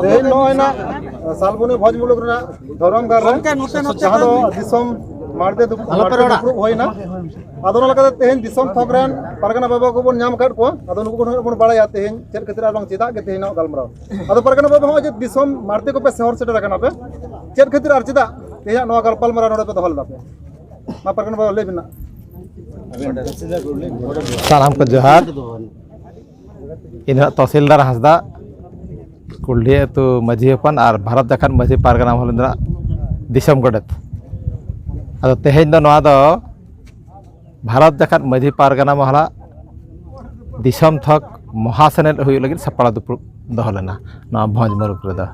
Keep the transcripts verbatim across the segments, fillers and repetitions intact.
ᱛᱮᱦᱮᱧ ᱱᱚᱜᱼᱚᱭ ᱱᱟᱜ ᱥᱟᱞᱵᱚᱱᱤ ᱵᱷᱚᱡᱽ ᱢᱩᱞᱩᱠ ᱨᱮᱱᱟᱜ ᱫᱷᱚᱨᱚᱢ ᱜᱟᱲ ᱨᱮ, ᱡᱟᱦᱟᱸ ᱫᱚ ᱫᱤᱥᱚᱢ ᱢᱟᱲᱛᱮ ᱫᱩᱯ-, ᱢᱟᱲᱛᱮ ᱫᱩᱯᱲᱩᱵ ᱦᱩᱭᱱᱟ᱾ ᱟᱫᱚ ᱚᱱᱟ ᱞᱮᱠᱟᱛᱮ ᱛᱮᱦᱮᱧ ᱫᱤᱥᱚᱢ ᱛᱷᱚᱠ ᱨᱮᱱ ᱯᱟᱨᱜᱟᱱᱟ ᱵᱟᱵᱟ ᱠᱚᱵᱚᱱ ᱧᱟᱢ ᱟᱠᱟᱫ ᱠᱚᱣᱟ᱾ ᱟᱫᱚ ᱱᱩᱠᱩ ᱠᱚ ᱴᱷᱮᱱ ᱵᱚᱱ ᱵᱟᱲᱟᱭᱟ ᱛᱮᱦᱮᱧ ᱪᱮᱫ ᱠᱷᱟᱹᱛᱤᱨ ᱟᱨ ᱵᱟᱝ ᱪᱮᱫᱟᱜ ᱜᱮ ᱛᱮᱦᱮᱧ ᱱᱚᱣᱟ ᱜᱟᱞᱢᱟᱨᱟᱣ᱾ ᱟᱫᱚ ᱯᱟᱨᱜᱟᱱᱟ ᱵᱟᱵᱟ, ᱦᱚᱸᱜᱼᱚᱭ ᱡᱮ ᱫᱤᱥᱚᱢ ᱢᱟᱲᱛᱮ ᱠᱚᱯᱮ ᱥᱮᱦᱚᱨ ᱥᱮᱴᱮᱨ ᱟᱠᱟᱱᱟ ᱯᱮ, ᱪᱮᱫ ᱠᱷᱟᱹᱛᱤᱨ ᱟᱨ ᱪᱮᱫᱟᱜ ᱛᱮᱦᱮᱧᱟᱜ ᱱᱚᱣᱟ ᱜᱟᱞᱯᱟᱞᱢᱟᱨᱟᱣ ᱱᱚᱰᱮ ᱯᱮ ᱫᱚᱦᱚ ᱞᱮᱫᱟ ᱯᱮ? ᱢᱟ ᱯᱟᱨᱜᱟᱱᱟ ᱵᱟᱵᱟ, ᱞᱟᱹᱭ ᱵᱮᱱ ᱱᱟᱜ᱾ ᱥᱟᱱᱟᱢ ᱠᱚ ᱡᱚᱦᱟᱨ᱾ ᱤᱧ ᱫᱚ ᱛᱚᱦᱥᱤᱞᱫᱟᱨ ᱦᱟᱸᱥᱫᱟ, ᱠᱩᱞᱰᱤ ᱟᱹᱛᱩ ᱢᱟᱹᱡᱷᱤ ᱦᱚᱯᱚᱱ ᱟᱨ ᱵᱷᱟᱨᱚᱛ ᱡᱟᱠᱟᱛ ᱢᱟᱹᱡᱷᱤ ᱯᱟᱨᱜᱟᱱᱟ ᱢᱚᱦᱚᱞ ᱨᱮᱱᱟᱜ ᱫᱤᱥᱚᱢ ᱜᱚᱰᱮᱛ᱾ ᱟᱫᱚ ᱛᱮᱦᱮᱧ ᱫᱚ ᱱᱚᱣᱟ ᱫᱚ ᱵᱷᱟᱨᱚᱛ ᱡᱟᱠᱟᱛ ᱢᱟᱹᱡᱷᱤ ᱯᱟᱨᱜᱟᱱᱟ ᱢᱚᱦᱚᱞᱟᱜ ᱫᱤᱥᱚᱢ ᱛᱷᱚᱠ ᱢᱚᱦᱟᱥᱮᱱᱮᱫ ᱦᱩᱭᱩᱜ ᱞᱟᱹᱜᱤᱫ ᱥᱟᱯᱲᱟᱣ ᱫᱩᱯᱲᱩᱵ ᱫᱚᱦᱚ ᱞᱮᱱᱟ ᱱᱚᱣᱟ ᱵᱷᱚᱸᱡᱽ ᱢᱩᱞᱩᱠ ᱨᱮᱫᱚ᱾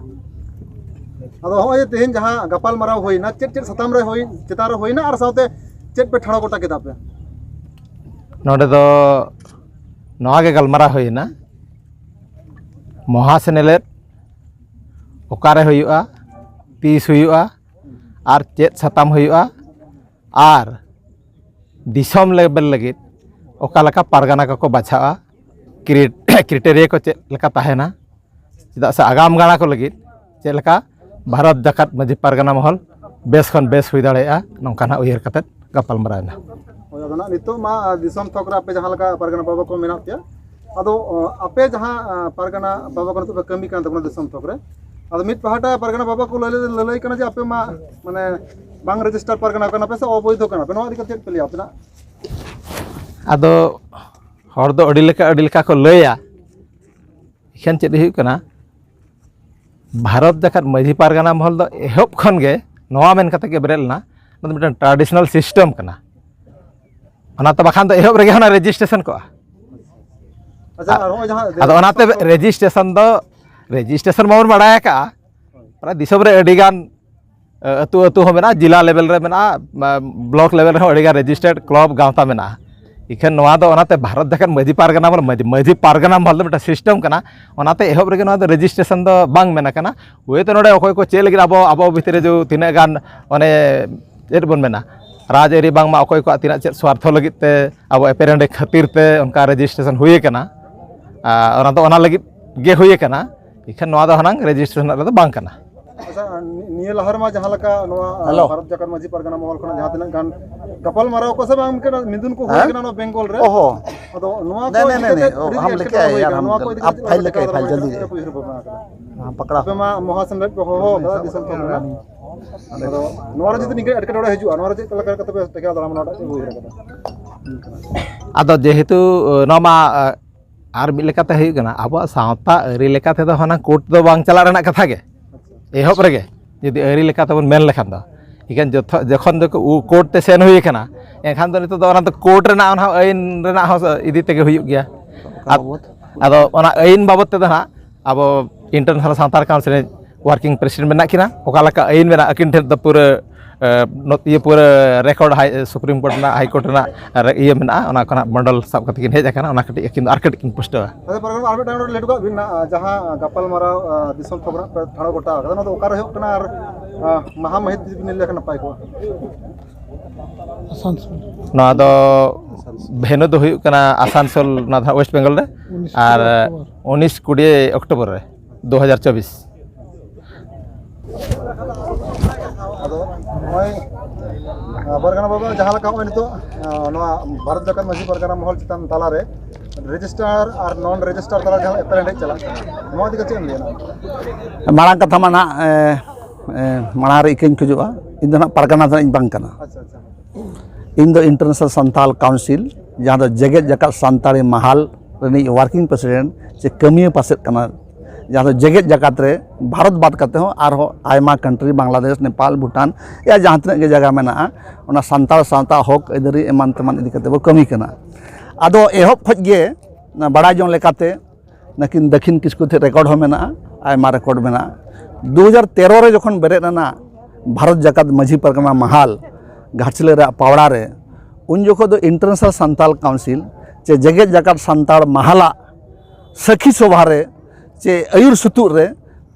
ᱟᱫᱚ ᱦᱚᱸᱜᱼᱚᱭ ᱡᱮ ᱛᱮᱦᱮᱧ ᱡᱟᱦᱟᱸ ᱜᱟᱯᱟᱞ ᱢᱟᱨᱟᱣ ᱦᱩᱭᱱᱟ, ᱪᱮᱫ ᱪᱮᱫ ᱥᱟᱛᱟᱢ ᱨᱮ ᱦᱩᱭ, ᱪᱮᱛᱟᱱ ᱨᱮ ᱦᱩᱭᱱᱟ ᱟᱨ ᱥᱟᱶᱛᱮ ᱪᱮᱫ ᱯᱮ ᱴᱷᱟᱲᱚ ᱜᱚᱴᱟ ᱠᱮᱫᱟ ᱯᱮ? ᱱᱚᱰᱮ ᱫᱚ ᱱᱚᱣᱟ ᱜᱮ ᱜᱟᱞᱢᱟᱨᱟᱣ ᱦᱩᱭᱱᱟ, ᱢᱚᱦᱟ ᱥᱮᱱᱮᱞᱮᱫ ᱚᱠᱟᱨᱮ ᱦᱩᱭᱩᱜᱼᱟ, ᱛᱤᱥ ᱦᱩᱭᱩᱜᱼᱟ, ᱟᱨ ᱪᱮᱫ ᱥᱟᱛᱟᱢ ᱦᱩᱭᱩᱜᱼᱟ, ᱟᱨ ᱫᱤᱥᱚᱢ ᱞᱮᱵᱮᱞ ᱞᱟᱹᱜᱤᱫ ᱚᱠᱟ ᱞᱮᱠᱟ ᱯᱟᱨᱜᱟᱱᱟ ᱠᱚᱠᱚ ᱵᱟᱪᱷᱟᱜᱼᱟ, ᱠᱨᱤ-, ᱠᱨᱤᱴᱮᱨᱤᱭᱟ ᱠᱚ ᱪᱮᱫ ᱞᱮᱠᱟ ᱛᱟᱦᱮᱱᱟ, ᱪᱮᱫᱟᱜ ᱥᱮ ᱟᱜᱟᱢ ᱜᱟᱲᱟ ᱠᱚ ᱞᱟᱹᱜᱤᱫ ᱪᱮᱫ ᱞᱮᱠᱟ ᱵᱷᱟᱨᱚᱛ ᱡᱟᱠᱟᱛ ᱢᱟᱹᱡᱷᱤ ᱯᱟᱨᱜᱟᱱᱟ ᱢᱚᱦᱚᱞ ᱵᱮᱥ ᱠᱷᱚᱱ ᱵᱮᱥ ᱦᱩᱭ ᱫᱟᱲᱮᱭᱟᱜᱼᱟ, ᱱᱚᱝᱠᱟᱱᱟᱜ ᱩᱭᱦᱟᱹᱨ ᱠᱟᱛᱮᱫ ᱜᱟᱯᱟᱞᱢᱟᱨᱟᱣ ᱮᱱᱟ᱾ ᱦᱳᱭ, ᱟᱫᱚ ᱱᱟᱜ ᱱᱤᱛᱚᱜ ᱢᱟ, ᱟ, ᱫᱤᱥᱚᱢ ᱛᱷᱚᱠ ᱨᱮ ᱟᱯᱮ ᱡᱟᱦᱟᱸ ᱞᱮᱠᱟ ᱯᱟᱨᱜᱟᱱᱟ ᱵᱟᱵᱟ ᱠᱚ ᱢᱮᱱᱟᱜ ᱯᱮᱭᱟ, ᱟᱫᱚ, ᱚ, ᱟᱯᱮ ᱡᱟᱦᱟᱸ, ᱟ, ᱯᱟᱨᱜᱟᱱᱟ ᱵᱟᱵᱟ ᱠᱚ ᱱᱤᱛᱚᱜ ᱯᱮ ᱠᱟᱹᱢᱤ ᱠᱟᱱ ᱛᱟᱵᱚᱱᱟ ᱫᱤᱥᱚᱢ ᱛᱷᱚᱠ ᱨᱮ, ᱟᱫᱚ ᱢᱤᱫ ᱯᱟᱦᱴᱟ ᱯᱟᱨᱜᱟᱱᱟ ᱵᱟᱵᱟ ᱠᱚ ᱞᱟᱹᱞᱟᱹᱭ, ᱞᱟᱹᱞᱟᱹᱭ ᱠᱟᱱᱟ ᱡᱮ ᱟᱯᱮ ᱢᱟ, ᱢᱟᱱᱮ, ᱵᱟᱝ ᱨᱮᱡᱤᱥᱴᱟᱨ ᱯᱟᱨᱜᱟᱱᱟ ᱠᱟᱱᱟ ᱯᱮ ᱥᱮ ᱚᱵᱳᱭᱫᱷᱚ ᱠᱟᱱᱟ ᱯᱮ, ᱱᱚᱣᱟ ᱤᱫᱤ ᱠᱟᱛᱮ ᱪᱮᱫ ᱯᱮ ᱞᱟᱹᱭᱟ ᱟᱯᱮᱱᱟᱜ? ᱟᱫᱚ ᱦᱚᱲ ᱫᱚ ᱟᱹᱰᱤ ᱞᱮᱠᱟ, ᱟᱹᱰᱤ ᱞᱮᱠᱟ ᱠᱚ ᱞᱟᱹᱭᱟ᱾ ᱮᱠᱷᱮᱱ ᱪᱮᱫ ᱦᱩᱭᱩᱜ ᱠᱟᱱᱟ, ᱵᱷᱟᱨᱚᱛ ᱡᱟᱠᱟᱛ ᱢᱟᱹᱡᱷᱤ ᱯᱟᱨᱜᱟᱱᱟ ᱢᱚᱦᱚᱞ ᱫᱚ ᱮᱦᱚᱵ ᱠᱷᱚᱱ ᱜᱮ ᱱᱚᱣᱟ ᱢᱮᱱ ᱠᱟᱛᱮ ᱜᱮ ᱵᱮᱨᱮᱫ ᱞᱮᱱᱟ, ᱚᱱᱟ ᱫᱚ ᱢᱤᱫᱴᱟᱝ traditional system ᱠᱟᱱᱟ᱾ ᱚᱱᱟᱛᱮ ᱵᱟᱠᱷᱟᱱ ᱫᱚ ᱮᱦᱚᱵ ᱨᱮᱜᱮ ᱚᱱᱟ registration ᱠᱚᱜᱼᱟ᱾ ᱟᱪᱪᱷᱟ, ᱟᱨ ᱱᱚᱜᱼᱚᱭ ᱡᱟᱦᱟᱸ ᱟᱫᱚ ᱚᱱᱟᱛᱮ registration ᱫᱚ, registration ᱢᱟᱵᱚᱱ ᱵᱟᱲᱟᱭ ᱟᱠᱟᱜᱼᱟ, ᱚᱱᱟ ᱫᱤᱥᱚᱢ ᱨᱮ ᱟᱹᱰᱤᱜᱟᱱ ᱟᱹᱛᱩ ᱟᱹᱛᱩ ᱦᱚᱸ ᱢᱮᱱᱟᱜᱼᱟ, ᱡᱮᱞᱟ level ᱨᱮ ᱢᱮᱱᱟᱜᱼᱟ, block level ᱨᱮᱦᱚᱸ ᱟᱹᱰᱤᱜᱟᱱ registered club ᱜᱟᱶᱛᱟ ᱢᱮᱱᱟᱜᱼᱟ᱾ ᱤᱠᱷᱟᱹᱱ ᱱᱚᱣᱟ ᱫᱚ ᱚᱱᱟᱛᱮ ᱵᱷᱟᱨᱚᱛ ᱡᱟᱠᱟᱛ ᱢᱟᱹᱡᱷᱤ ᱯᱟᱨᱜᱟᱱᱟ ᱢᱚᱦᱚᱞ, ᱢᱟᱹᱡᱷᱤ, ᱢᱟᱹᱡᱷᱤ ᱯᱟᱨᱜᱟᱱᱟ ᱢᱚᱦᱚᱞ ᱫᱚ ᱢᱤᱫᱴᱟᱝ system ᱠᱟᱱᱟ, ᱚᱱᱟᱛᱮ ᱮᱦᱚᱵ ᱨᱮᱜᱮ ᱱᱚᱣᱟ ᱫᱚ registration ᱫᱚ ᱵᱟᱝ ᱢᱮᱱ ᱟᱠᱟᱱᱟ᱾ ᱦᱳᱭᱛᱳ ᱱᱚᱰᱮ ᱚᱠᱚᱭ ᱠᱚ ᱪᱮᱫ ᱞᱟᱹᱜᱤᱫ ᱟᱵᱚ, ᱟᱵᱚ ᱵᱷᱤᱛᱤᱨ ᱨᱮ ᱡᱮ ᱛᱤᱱᱟᱹᱜ ᱜᱟᱱ ᱚᱱᱮ ᱪᱮᱫ ᱵᱚᱱ ᱢᱮᱱᱟ, ᱨᱟᱡᱽᱟᱹᱨᱤ ᱵᱟᱝᱢᱟ ᱚᱠᱚᱭ ᱠᱚᱣᱟᱜ ᱛᱤᱱᱟᱹᱜ ᱪᱮᱫ ᱥᱣᱟᱨᱛᱷᱚ ᱞᱟᱹᱜᱤᱫ ᱛᱮ ᱟᱵᱚ ᱮᱯᱮᱨᱦᱮᱸᱰᱮᱡ ᱠᱷᱟᱹᱛᱤᱨ ᱛᱮ ᱚᱱᱠᱟ registration ᱦᱩᱭ ᱟᱠᱟᱱᱟ᱾ ᱟᱨ ᱚᱱᱟ ᱫᱚ ᱚᱱᱟ ᱞᱟᱹᱜᱤᱫ ᱜᱮ ᱦᱩᱭ ᱟᱠᱟᱱᱟ᱾ ᱤᱠᱷᱟᱹᱱ ᱱᱚᱣᱟ ᱫᱚ ᱦᱟᱱᱟᱝ ᱨᱮᱡᱤᱥᱴᱨᱮᱥᱚᱱ ᱨᱮᱱᱟᱜ ᱨᱮᱫᱚ ᱵᱟᱝ ᱠᱟᱱᱟ᱾ ᱟᱪᱪᱷᱟ, ᱱᱤ- ᱱᱤᱭᱟᱹ ᱞᱟᱦᱟ ᱨᱮᱢᱟ ᱡᱟᱦᱟᱸ ᱞᱮᱠᱟ ᱱᱚᱣᱟ ᱦᱮᱞᱳ᱾ ᱵᱷᱟᱨᱚᱛ ᱡᱟᱠᱟᱛ ᱢᱟᱹᱡᱷᱤ ᱯᱟᱨᱜᱟᱱᱟ ᱢᱚᱦᱚᱞ ᱠᱷᱚᱱᱟᱜ ᱡᱟᱦᱟᱸ ᱛᱤᱱᱟᱹᱜ ᱜᱟᱱ ᱜᱟᱯᱟᱞ ᱢᱟᱨᱟᱣ ᱠᱚ ᱥᱮ ᱵᱟᱝ ᱢᱤᱫᱴᱮᱱ ᱢᱤᱫᱩᱱ ᱠᱚ ᱦᱩᱭ ᱦᱮᱸ? ᱠᱟᱱᱟ ᱱᱚᱣᱟ ᱵᱮᱝᱜᱚᱞ ᱨᱮ᱾ ᱚᱦᱚ᱾ ᱟᱫᱚ ᱱᱚᱣᱟ ᱠᱚ ᱱᱮ, ᱱᱮ, ᱤᱫᱤ ᱱᱮ, ᱠᱟᱛᱮ ᱚ, ᱟᱹᱰᱤ ᱦᱟᱢ ᱞᱮᱠᱮ ᱮᱴᱠᱮᱴᱚᱬᱮ ᱦᱩᱭ ᱠᱟᱱᱟ᱾ ᱱᱚᱣᱟ ᱠᱚ ᱤᱫᱤ ᱠᱟᱛᱮ ᱟᱯ ᱪᱮᱫ ᱞᱮᱠᱟ ᱯᱷᱟᱭᱤᱞ ᱯᱮ ᱞᱮᱠᱮ, ᱴᱮᱠᱟᱣ ᱯᱷᱟᱭᱤᱞ ᱫᱟᱨᱟᱢ ᱡᱚᱞᱫᱤ᱾ ᱠᱟᱱᱟ, ᱪᱮᱫ ᱞᱮᱠᱟ ᱯᱮ ᱩᱭᱦᱟᱹᱨ ᱵᱷᱟᱵᱽᱱᱟ ᱟᱠᱟᱫᱟ? ᱦᱟᱸ, ᱯᱟᱠᱲᱟ᱾ ᱟᱯᱮ ᱢᱟ ᱢᱚᱦᱟ ᱥᱮᱢᱞᱮᱫ ᱠᱚ ᱦᱚᱦᱚ ᱟᱠᱟᱫᱟ ᱫᱤᱥᱚᱢ ᱠᱷᱚᱱ ᱨᱮᱱᱟᱜ᱾ ᱟᱫᱚ ᱱᱚᱣᱟ ᱨᱮ ᱡᱩᱫᱤ ᱱᱤᱝᱠᱟᱹ ᱮᱴᱠᱮᱴᱚᱬᱮ ᱦᱤᱡᱩᱜᱼᱟ, ᱱᱚᱣᱟ ᱨᱮ ᱪᱮᱫ ᱞᱮᱠᱟ ᱠᱟᱛᱮ ᱯᱮ ᱴᱮᱠᱟᱣ ᱫᱟᱨᱟᱢᱟ, ᱱᱚᱣᱟᱴᱟᱜ ᱪᱮᱫ ᱯᱮ ᱩᱭᱦᱟᱹᱨ ᱟᱠᱟᱫᱟ? ᱟᱫᱚ ᱡᱮᱦᱮᱛᱩ, ᱱᱚᱣᱟ ᱢᱟ, ᱟᱨ ᱢᱤᱫ ᱞᱮᱠᱟᱛᱮ ᱦᱩᱭᱩᱜ ᱠᱟᱱᱟ, ᱟᱵᱚᱣᱟᱜ ᱥᱟᱶᱛᱟ ᱟᱹᱨᱤ ᱞᱮᱠᱟ ᱛᱮᱫᱚ ᱦᱟᱱᱟ ᱠᱳᱨᱴ ᱫᱚ ᱵᱟᱝ ᱪᱟᱞᱟᱜ ᱨᱮᱱᱟᱜ ᱠᱟᱛᱷᱟ ᱜᱮ, ᱮᱦᱚᱵ ᱨᱮᱜᱮ, ᱡᱩᱫᱤ ᱟᱹᱨᱤ ᱞᱮᱠᱟ ᱛᱮᱵᱚᱱ ᱢᱮᱱ ᱞᱮᱠᱷᱟᱱ ᱫᱚ᱾ ᱮᱱᱠᱷᱟᱱ ᱡᱚᱛᱚ, ᱡᱚᱠᱷᱚᱱ ᱫᱚ ᱠᱳ-, ᱠᱳᱨᱴ ᱛᱮ ᱥᱮᱱ ᱦᱩᱭ ᱠᱟᱱᱟ, ᱮᱱᱠᱷᱟᱱ ᱫᱚ ᱱᱤᱛᱚᱜ ᱫᱚ ᱚᱱᱟ ᱫᱚ ᱠᱳᱨᱴ ᱨᱮᱱᱟᱜ ᱚᱱᱟ ᱟᱹᱭᱤᱱ ᱨᱮᱱᱟᱜ ᱦᱚᱸ ᱤᱫᱤ ᱛᱮᱜᱮ ᱦᱩᱭᱩᱜ ᱜᱮᱭᱟ᱾ ᱟᱫ-, ᱟᱫᱚ ᱚᱱᱟ ᱟᱹᱭᱤᱱ ᱵᱟᱵᱚᱫ ᱛᱮᱫᱚ ᱦᱟᱸᱜ ᱟᱵᱚ ᱤᱱᱴᱟᱨᱱᱮᱥᱱᱟᱞ ᱥᱟᱱᱛᱟᱲ ᱠᱟᱣᱩᱱᱥᱤᱞ ᱨᱮᱱ ᱣᱟᱨᱠᱤᱝ ᱯᱨᱮᱥᱤᱰᱮᱱᱴ ᱢᱮᱱᱟᱜ ᱠᱤᱱᱟ, ᱚᱠᱟ ᱞᱮᱠᱟ ᱟᱹᱭᱤᱱ ᱢᱮᱱᱟᱜᱼᱟ, ᱟᱹᱠᱤᱱ ᱴᱷᱮᱱ ᱫᱚ ᱯᱩᱨᱟᱹ, ᱮ, ᱱᱚ-, ᱤᱭᱟᱹ ᱯᱩᱨᱟᱹ ᱨᱮᱠᱚᱨᱰ ᱦᱟᱭ, ᱥᱩᱯᱨᱤᱢ ᱠᱳᱨᱴ ᱨᱮᱱᱟᱜ, ᱦᱟᱭ ᱠᱳᱨᱴ ᱨᱮᱱᱟᱜ ᱨᱮ-, ᱤᱭᱟᱹ ᱢᱮᱱᱟᱜᱼᱟ, ᱚᱱᱟ ᱠᱷᱚᱱᱟᱜ ᱢᱚᱱᱰᱚᱞ ᱥᱟᱵ ᱠᱟᱛᱮ ᱠᱤᱱ ᱦᱮᱡ ᱟᱠᱟᱱᱟ, ᱚᱱᱟ ᱠᱟᱹᱴᱤᱡ ᱟᱹᱠᱤᱱ ᱫᱚ ᱟᱨ ᱠᱟᱹᱴᱤᱡ ᱠᱤᱱ ᱯᱩᱥᱴᱟᱹᱣᱟ᱾ ᱟᱪᱪᱷᱟ, ᱯᱟᱨᱜᱟᱱᱟ, ᱟᱨ ᱢᱤᱫᱴᱟᱝ ᱱᱚᱰᱮ ᱞᱟᱹᱴᱩ ᱠᱟᱜ ᱵᱤᱱ, ᱟ, ᱡᱟᱦᱟᱸ ᱜᱟᱯᱟᱞᱢᱟᱨᱟᱣ, ᱟ, ᱫᱤᱥᱚᱢ ᱛᱷᱚᱠ ᱨᱮᱱᱟᱜ ᱯᱮ ᱴᱷᱟᱲᱚ ᱜᱚᱴᱟ ᱟᱠᱟᱫᱟ, ᱱᱚᱣᱟ ᱫᱚ ᱚᱠᱟᱨᱮ ᱦᱩᱭᱩᱜ ᱠᱟᱱᱟ ᱟᱨ, ᱟ, ᱢᱟᱦᱟ ᱢᱟᱹᱦᱤᱛ ᱡᱩᱫᱤ ᱵᱤᱱ ᱞᱟᱹᱭ ᱞᱮᱠᱷᱟᱱ ᱱᱟᱯᱟᱭ ᱠᱚᱜᱼᱟ? ᱟᱥᱟᱱᱥᱳᱞ᱾ ᱱᱚᱣᱟ ᱫᱚ ᱵᱷᱮᱱᱩ ᱫᱚ ᱦᱩᱭᱩᱜ ᱠᱟᱱᱟ ᱟᱥᱟᱱᱥᱳᱞ, ᱱᱚᱣᱟ ᱫᱚ ᱦᱟᱸᱜ ᱳᱭᱮᱥᱴ ᱵᱮᱝᱜᱚᱞ ᱨᱮ᱾ ᱩᱱᱤᱥ ᱟᱨ ᱠᱩᱲᱤ ᱚᱠᱴᱳᱵᱚᱨ᱾ ᱩᱱᱤᱥ ᱠᱩᱲᱤ ᱚᱠᱴᱳᱵᱚᱨ ᱨᱮ, ᱫᱩ ᱦᱟᱡᱟᱨ ᱪᱚᱵᱵᱤᱥ᱾ ᱟᱫᱚ ᱱᱚᱜᱼᱚᱭ, ᱟ, ᱯᱟᱨᱜᱟᱱᱟ ᱵᱟᱵᱟ, ᱡᱟᱦᱟᱸ ᱞᱮᱠᱟ ᱱᱚᱜᱼᱚᱭ ᱱᱤᱛᱚᱜ, ᱟ, ᱱᱚᱣᱟ ᱵᱷᱟᱨᱚᱛ ᱡᱟᱠᱟᱛ ᱢᱟᱹᱡᱷᱤ ᱯᱟᱨᱜᱟᱱᱟ ᱢᱚᱦᱚᱞ ᱪᱮᱛᱟᱱ ᱛᱟᱞᱟᱨᱮ ᱨᱮᱡᱤᱥᱴᱟᱨ ᱟᱨ ᱱᱚᱱ ᱨᱮᱡᱤᱥᱴᱟᱨ ᱛᱟᱞᱟ ᱡᱟᱦᱟᱸ ᱮᱯᱮᱨᱦᱮᱸᱰᱮᱡ ᱪᱟᱞᱟᱜ ᱠᱟᱱᱟ, ᱱᱚᱣᱟ ᱤᱫᱤ ᱠᱟᱛᱮ ᱪᱮᱫ ᱮᱢ ᱞᱟᱹᱭᱟ? ᱢᱟᱲᱟᱝ ᱠᱟᱛᱷᱟ ᱢᱟ ᱱᱟᱦᱟᱜ, ᱮ, ᱮ, ᱢᱟᱲᱟᱝ ᱨᱮ ᱤᱠᱟᱹᱧ ᱠᱷᱚᱡᱚᱜᱼᱟ, ᱤᱧ ᱫᱚ ᱱᱟᱦᱟᱜ ᱯᱟᱨᱜᱟᱱᱟ ᱫᱚ ᱱᱟᱦᱟᱜ ᱤᱧ ᱵᱟᱝ ᱠᱟᱱᱟ᱾ ᱟᱪᱪᱷᱟ, ᱟᱪᱪᱷᱟ᱾ ᱤᱧ ᱫᱚ ᱤᱱᱴᱟᱨᱱᱮᱥᱱᱟᱞ ᱥᱟᱱᱛᱟᱞ ᱠᱟᱣᱩᱱᱥᱤᱞ, ᱡᱟᱦᱟᱸ ᱫᱚ ᱡᱮᱜᱮᱛ ᱡᱟᱠᱟᱛ ᱥᱟᱱᱛᱟᱲᱤ ᱢᱟᱦᱟᱞ ᱨᱤᱱᱤᱡ ᱣᱟᱨᱠᱤᱝ ᱯᱨᱮᱥᱤᱰᱮᱱᱴ ᱪᱮ ᱠᱟᱹᱢᱤᱭᱟᱹ ᱯᱟᱨᱥᱮᱫ ᱠᱟᱱᱟ, ᱡᱟᱦᱟᱸ ᱫᱚ ᱡᱮᱜᱮᱛ ᱡᱟᱠᱟᱛ ᱨᱮ ᱵᱷᱟᱨᱚᱛ ᱵᱟᱫ ᱠᱟᱛᱮ ᱦᱚᱸ ᱟᱨᱦᱚᱸ ᱟᱭᱢᱟ ᱠᱟᱱᱴᱨᱤ, ᱵᱟᱝᱞᱟᱫᱮᱥ, ᱱᱮᱯᱟᱞ, ᱵᱷᱩᱴᱟᱱ, ᱭᱟ ᱡᱟᱦᱟᱸ ᱛᱤᱱᱟᱹᱜ ᱜᱮ ᱡᱟᱭᱜᱟ ᱢᱮᱱᱟᱜᱼᱟ, ᱚᱱᱟ ᱥᱟᱱᱛᱟᱲ ᱥᱟᱶᱛᱟ ᱦᱚᱠ ᱟᱹᱭᱫᱟᱹᱨᱤ ᱮᱢᱟᱱ ᱛᱮᱢᱟᱱ ᱤᱫᱤ ᱠᱟᱛᱮ ᱵᱚ ᱠᱟᱹᱢᱤ ᱠᱟᱱᱟ᱾ ᱟᱫᱚ ᱮᱦᱚᱵ ᱠᱷᱚᱡ ᱜᱮ ᱵᱟᱲᱟᱭ ᱡᱚᱝ ᱞᱮᱠᱟᱛᱮ ᱱᱟᱹᱠᱤᱱ ᱫᱟᱹᱠᱷᱤᱱ ᱠᱤᱥᱠᱩ ᱴᱷᱮᱱ ᱨᱮᱠᱚᱨᱰ ᱦᱚᱸ ᱢᱮᱱᱟᱜᱼᱟ, ᱟᱭᱢᱟ ᱨᱮᱠᱚᱨᱰ ᱢᱮᱱᱟᱜᱼᱟ᱾ ᱫᱩ ᱦᱟᱡᱟᱨ ᱛᱮᱨᱚ ᱨᱮ ᱡᱚᱠᱷᱚᱱ ᱵᱮᱨᱮᱫ ᱮᱱᱟ ᱵᱷᱟᱨᱚᱛ ᱡᱟᱠᱟᱛ ᱢᱟᱹᱡᱷᱤ ᱯᱟᱨᱜᱟᱱᱟ ᱢᱟᱦᱟᱞ ᱜᱷᱟᱴᱥᱤᱞᱟᱹ ᱨᱮᱭᱟᱜ ᱯᱟᱣᱲᱟ ᱨᱮ, ᱩᱱ ᱡᱚᱠᱷᱚᱱ ᱫᱚ ᱤᱱᱴᱟᱨᱱᱮᱥᱱᱟᱞ ᱥᱟᱱᱛᱟᱞ ᱠᱟᱣᱩᱱᱥᱤᱞ ᱪᱮ ᱡᱮᱜᱮᱛ ᱡᱟᱠᱟᱛ ᱥᱟᱱᱛᱟᱲ ᱢᱟᱦᱟᱞᱟᱜ ᱥᱟᱹᱠᱷᱤ ᱥᱚᱵᱷᱟ ᱨᱮ ᱪᱮ ᱟᱹᱭᱩᱨ ᱥᱩᱛᱩᱜ ᱨᱮ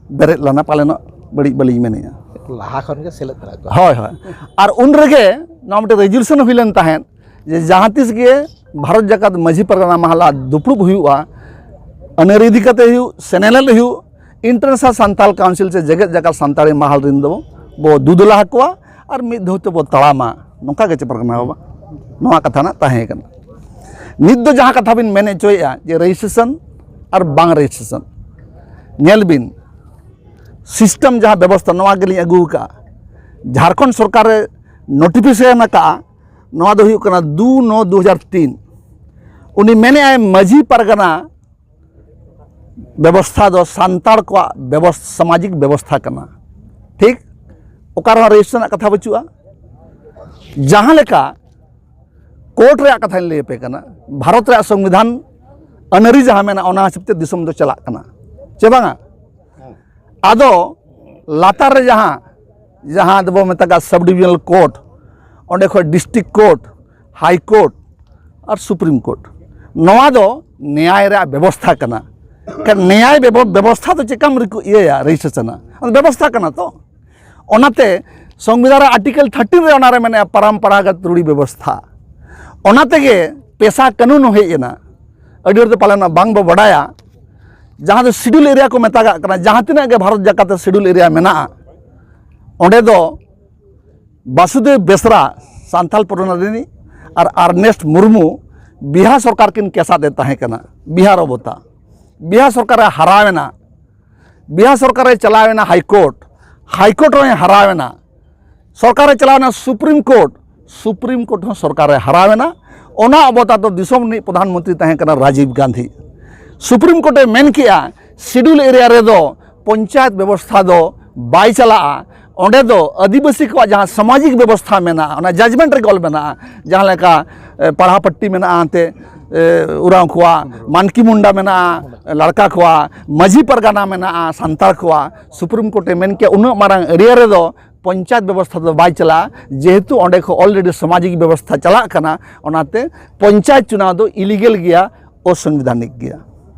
ᱵᱮᱨᱮᱫ ᱞᱮᱱᱟ, ᱯᱟᱞᱮᱱᱚᱜ ᱵᱟᱹᱲᱤᱡ ᱵᱟᱹᱞᱤᱧ ᱢᱮᱱᱮᱜᱼᱟ᱾ ᱞᱟᱦᱟ ᱠᱷᱚᱱ ᱜᱮ ᱥᱮᱞᱮᱫ ᱢᱮᱱᱟᱜ ᱠᱚᱣᱟ᱾ ᱦᱳᱭ, ᱦᱳᱭ᱾ ᱟᱨ ᱩᱱ ᱨᱮᱜᱮ ᱱᱚᱣᱟ ᱢᱤᱫᱴᱮᱱ ᱨᱮᱡᱩᱞᱮᱥᱚᱱ ᱦᱩᱭ ᱞᱮᱱ ᱛᱟᱦᱮᱸᱫ ᱡᱮ ᱡᱟᱦᱟᱸ ᱛᱤᱥ ᱜᱮ ᱵᱷᱟᱨᱚᱛ ᱡᱟᱠᱟᱛ ᱢᱟᱹᱡᱷᱤ ᱯᱟᱨᱜᱟᱱᱟ ᱢᱟᱦᱟᱞᱟ ᱫᱩᱯᱲᱩᱵ ᱦᱩᱭᱩᱜᱼᱟ, ᱟᱹᱱ ᱟᱹᱨᱤ ᱤᱫᱤ ᱠᱟᱛᱮ ᱦᱩᱭᱩᱜ, ᱥᱮᱱᱮᱞᱮᱫ ᱦᱩᱭᱩᱜ, ᱤᱱᱴᱟᱨᱱᱮᱥᱱᱟᱞ ᱥᱟᱱᱛᱟᱲ ᱠᱟᱣᱩᱱᱥᱤᱞ ᱥᱮ ᱡᱮᱜᱮᱛ ᱡᱟᱠᱟᱛ ᱥᱟᱱᱛᱟᱲᱤ ᱢᱟᱦᱟᱞ ᱨᱤᱱ ᱫᱚ ᱵᱚ ᱫᱩᱫᱩᱞᱟ ᱟᱠᱚᱣᱟ ᱟᱨ ᱢᱤᱫ ᱫᱷᱟᱣ ᱛᱮᱵᱚ ᱛᱟᱲᱟᱢᱟ, ᱱᱚᱝᱠᱟ ᱜᱮ ᱪᱮ ᱯᱟᱨᱜᱟᱱᱟ ᱵᱟᱵᱟ? ᱱᱚᱣᱟ ᱠᱟᱛᱷᱟ ᱱᱟᱜ ᱛᱟᱦᱮᱸ ᱠᱟᱱᱟ᱾ ᱱᱤᱛ ᱫᱚ ᱡᱟᱦᱟᱸ ᱠᱟᱛᱷᱟ ᱵᱤᱱ ᱢᱮᱱ ᱦᱚᱪᱚᱭᱮᱫᱼᱟ ᱡᱮ ᱨᱮᱡᱤᱥᱴᱨᱮᱥᱚᱱ ᱟᱨ ᱵᱟᱝ ᱨᱮᱡᱤᱥᱴᱨᱮᱥᱚᱱ, ᱧᱮᱞ ᱵᱤᱱ, ᱥᱤᱥᱴᱮᱢ ᱡᱟᱦᱟᱸ ᱵᱮᱵᱚᱥᱛᱷᱟ, ᱱᱚᱣᱟ ᱜᱮᱞᱤᱧ ᱟᱹᱜᱩ ᱟᱠᱟᱫᱼᱟ᱾ ᱡᱷᱟᱲᱠᱷᱚᱸᱰ ᱥᱚᱨᱠᱟᱨᱮ ᱱᱳᱴᱤᱯᱷᱤᱠᱮᱥᱚᱱ ᱟᱠᱟᱫᱼᱟ, ᱱᱚᱣᱟ ᱫᱚ ᱦᱩᱭᱩᱜ ᱠᱟᱱᱟ ᱫᱩ ᱱᱚ ᱫᱩ ᱦᱟᱡᱟᱨ ᱛᱤᱱ᱾ ᱩᱱᱤ ᱢᱮᱱᱮᱫᱼᱟᱭ ᱢᱟᱹᱡᱷᱤ ᱯᱟᱨᱜᱟᱱᱟ ᱵᱮᱵᱚᱥᱛᱷᱟ ᱫᱚ ᱥᱟᱱᱛᱟᱲ ᱠᱚᱣᱟᱜ ᱵᱮᱵᱚᱥ-, ᱥᱟᱢᱟᱡᱤᱠ ᱵᱮᱵᱚᱥᱛᱷᱟ ᱠᱟᱱᱟ᱾ ᱴᱷᱤᱠ? ᱚᱠᱟ ᱨᱮᱦᱚᱸ ᱨᱮᱡᱤᱥᱴᱨᱮᱥᱚᱱ ᱨᱮᱱᱟᱜ ᱠᱟᱛᱷᱟ ᱵᱟᱹᱪᱩᱜᱼᱟ᱾ ᱡᱟᱦᱟᱸ ᱞᱮᱠᱟ ᱠᱳᱨᱴ ᱨᱮᱭᱟᱜ ᱠᱟᱛᱷᱟᱧ ᱞᱟᱹᱭ ᱟᱯᱮ ᱠᱟᱱᱟ, ᱵᱷᱟᱨᱚᱛ ᱨᱮᱭᱟᱜ ᱥᱚᱝᱵᱤᱫᱷᱟᱱ ᱟᱹᱱᱟᱹᱨᱤ ᱡᱟᱦᱟᱸ ᱢᱮᱱᱟᱜᱼᱟ, ᱚᱱᱟ ᱦᱤᱥᱟᱹᱵ ᱛᱮ ᱫᱤᱥᱚᱢ ᱫᱚ ᱪᱟᱞᱟᱜ ᱠᱟᱱᱟ, ᱪᱮ ᱵᱟᱝᱟ? ᱟᱫᱚ ᱞᱟᱛᱟᱨ ᱨᱮ ᱡᱟᱦᱟᱸ, ᱡᱟᱦᱟᱸ ᱫᱚᱵᱚ ᱢᱮᱛᱟᱜᱼᱟ ᱥᱟᱵ ᱰᱤᱵᱤᱡᱚᱱᱟᱞ ᱠᱳᱨᱴ, ᱚᱸᱰᱮ ᱠᱷᱚᱱ ᱰᱤᱥᱴᱨᱤᱠᱴ ᱠᱳᱨᱴ, ᱦᱟᱭ ᱠᱳᱨᱴ ᱟᱨ ᱥᱩᱯᱨᱤᱢ ᱠᱳᱨᱴ, ᱱᱚᱣᱟ ᱫᱚ ᱱᱮᱭᱟᱭ ᱨᱮᱭᱟᱜ ᱵᱮᱵᱚᱥᱛᱷᱟ ᱠᱟᱱᱟ᱾ ᱠᱟᱨᱚᱱ ᱱᱮᱭᱟᱭ ᱵᱮᱵᱚ-, ᱵᱮᱵᱚᱥᱛᱷᱟ ᱫᱚ ᱪᱮᱠᱟᱢ ᱨᱤᱠᱩ-, ᱤᱭᱟᱹᱭᱟ, ᱨᱮᱡᱤᱥᱴᱨᱮᱥᱚᱱᱟ? ᱚᱱᱟ ᱵᱮᱵᱚᱥᱛᱷᱟ ᱠᱟᱱᱟ ᱛᱚ᱾ ᱚᱱᱟᱛᱮ ᱥᱚᱝᱵᱤᱫᱷᱟᱱ ᱨᱮ ᱟᱨᱴᱤᱠᱮᱞ ᱛᱷᱟᱨᱴᱤᱱ ᱨᱮ ᱚᱱᱟᱨᱮ ᱢᱮᱱᱟᱜᱼᱟ ᱯᱟᱨᱟᱢᱯᱟᱨᱟᱜᱚᱛ ᱨᱩᱲᱤ ᱵᱮᱵᱚᱥᱛᱷᱟ᱾ ᱚᱱᱟ ᱛᱮᱜᱮ ᱯᱮᱥᱟ ᱠᱟᱹᱱᱩᱱ ᱦᱚᱸ ᱦᱮᱡ ᱮᱱᱟ᱾ ᱟᱹᱰᱤ ᱦᱚᱲ ᱫᱚ ᱯᱟᱞᱮᱱ ᱵᱟᱝ ᱵᱚ ᱵᱟᱰᱟᱭᱟ, ᱡᱟᱦᱟᱸ ᱫᱚ ᱥᱤᱰᱩᱞ ᱮᱨᱤᱭᱟ ᱠᱚ ᱢᱮᱛᱟᱜᱟᱜ ᱠᱟᱱᱟ, ᱡᱟᱦᱟᱸ ᱛᱤᱱᱟᱹᱜ ᱜᱮ ᱵᱷᱟᱨᱚᱛ ᱡᱟᱠᱟᱛ ᱨᱮ ᱥᱤᱰᱩᱞ ᱮᱨᱤᱭᱟ ᱢᱮᱱᱟᱜᱼᱟ, ᱚᱸᱰᱮ ᱫᱚ ᱵᱟᱥᱩᱫᱮᱵ ᱵᱮᱥᱨᱟ ᱥᱟᱱᱛᱟᱞ ᱯᱟᱨᱜᱟᱱᱟ ᱨᱤᱱᱤᱡ ᱟᱨ ᱟᱨᱱᱮᱥᱴ ᱢᱩᱨᱢᱩ ᱵᱤᱦᱟᱨ ᱥᱚᱨᱠᱟᱨ ᱠᱤᱱ ᱠᱮᱥᱟᱫ ᱮ ᱛᱟᱦᱮᱸ ᱠᱟᱱᱟ, ᱵᱤᱦᱟᱨ ᱚᱵᱚᱛᱟ᱾ ᱵᱤᱦᱟᱨ ᱥᱚᱨᱠᱟᱨᱮ ᱦᱟᱨᱟᱣ ᱮᱱᱟ, ᱵᱤᱦᱟᱨ ᱥᱚᱨᱠᱟᱨᱮ ᱪᱟᱞᱟᱣ ᱮᱱᱟ ᱦᱟᱭ ᱠᱳᱨᱴ, ᱦᱟᱭ ᱠᱳᱨᱴ ᱨᱮᱦᱚᱸᱭ ᱦᱟᱨᱟᱣ ᱮᱱᱟ, ᱥᱚᱨᱠᱟᱨᱮ ᱪᱟᱞᱟᱣ ᱮᱱᱟ ᱥᱩᱯᱨᱤᱢ ᱠᱳᱨᱴ, ᱥᱩᱯᱨᱤᱢ ᱠᱳᱨᱴ ᱦᱚᱸ ᱥᱚᱨᱠᱟᱨᱮ ᱦᱟᱨᱟᱣ ᱮᱱᱟ᱾ ᱚᱱᱟ ᱚᱵᱚᱛᱟ ᱫᱚ ᱫᱤᱥᱚᱢ ᱨᱤᱱᱤᱡ ᱯᱨᱚᱫᱷᱟᱱ ᱢᱚᱱᱛᱨᱤ ᱛᱟᱦᱮᱸ ᱠᱟᱱᱟ ᱨᱟᱡᱤᱵᱽ ᱜᱟᱱᱫᱷᱤ᱾ ᱥᱩᱯᱨᱤᱢ ᱠᱳᱨᱴ ᱮ ᱢᱮᱱ ᱠᱮᱜᱼᱟ, ᱥᱤᱰᱩᱞ ᱮᱨᱤᱭᱟ ᱨᱮᱫᱚ ᱯᱚᱧᱪᱟᱭᱮᱛ ᱵᱮᱵᱚᱥᱛᱷᱟ ᱫᱚ ᱵᱟᱭ ᱪᱟᱞᱟᱜᱼᱟ, ᱚᱸᱰᱮ ᱫᱚ ᱟᱹᱫᱤᱵᱟᱹᱥᱤ ᱠᱚᱣᱟᱜ ᱡᱟᱦᱟᱸ ᱥᱟᱢᱟᱡᱤᱠ ᱵᱮᱵᱚᱥᱛᱷᱟ ᱢᱮᱱᱟᱜᱼᱟ, ᱚᱱᱟ ᱡᱟᱡᱽᱢᱮᱱᱴ ᱨᱮᱜᱮ ᱚᱞ ᱢᱮᱱᱟᱜᱼᱟ, ᱡᱟᱦᱟᱸ ᱞᱮᱠᱟ, ᱮ, ᱯᱟᱲᱦᱟ ᱯᱟᱴᱴᱤ ᱢᱮᱱᱟᱜᱼᱟ, ᱮᱱᱛᱮ, ᱮ, ᱩᱨᱟᱣ ᱠᱚᱣᱟ, ᱢᱟᱱᱠᱤ ᱢᱩᱱᱰᱟ ᱢᱮᱱᱟᱜᱼᱟ, ᱞᱟᱲᱠᱟ ᱠᱚᱣᱟ, ᱢᱟᱹᱡᱷᱤ ᱯᱟᱨᱜᱟᱱᱟ ᱢᱮᱱᱟᱜᱼᱟ, ᱥᱟᱱᱛᱟᱲ ᱠᱚᱣᱟ, ᱥᱩᱯᱨᱤᱢ ᱠᱳᱨᱴ ᱮ ᱢᱮᱱ ᱠᱮᱜᱼᱟ, ᱩᱱᱟᱹᱜ ᱢᱟᱨᱟᱝ ᱮᱨᱤᱭᱟ ᱨᱮᱫᱚ ᱯᱚᱧᱪᱟᱭᱮᱛ ᱵᱮᱵᱚᱥᱛᱷᱟ ᱫᱚ ᱵᱟᱭ ᱪᱟᱞᱟᱜᱼᱟ, ᱡᱮᱦᱮᱛᱩ ᱚᱸᱰᱮ ᱠᱷᱚᱱ ᱚᱞᱨᱮᱰᱤ ᱥᱟᱢᱟᱡᱤᱠ ᱵᱮᱵᱚᱥᱛᱷᱟ ᱪᱟᱞᱟᱜ ᱠᱟᱱᱟ, ᱚᱱᱟᱛᱮ ᱯᱚᱧᱪᱟᱭᱮᱛ ᱪᱩᱱᱟᱣ ᱫᱚ ᱤᱞᱤᱜᱮᱞ ᱜᱮᱭᱟ, ᱚᱥᱚᱝᱵᱤᱫᱷᱟᱱᱤᱠ ᱜᱮᱭᱟ᱾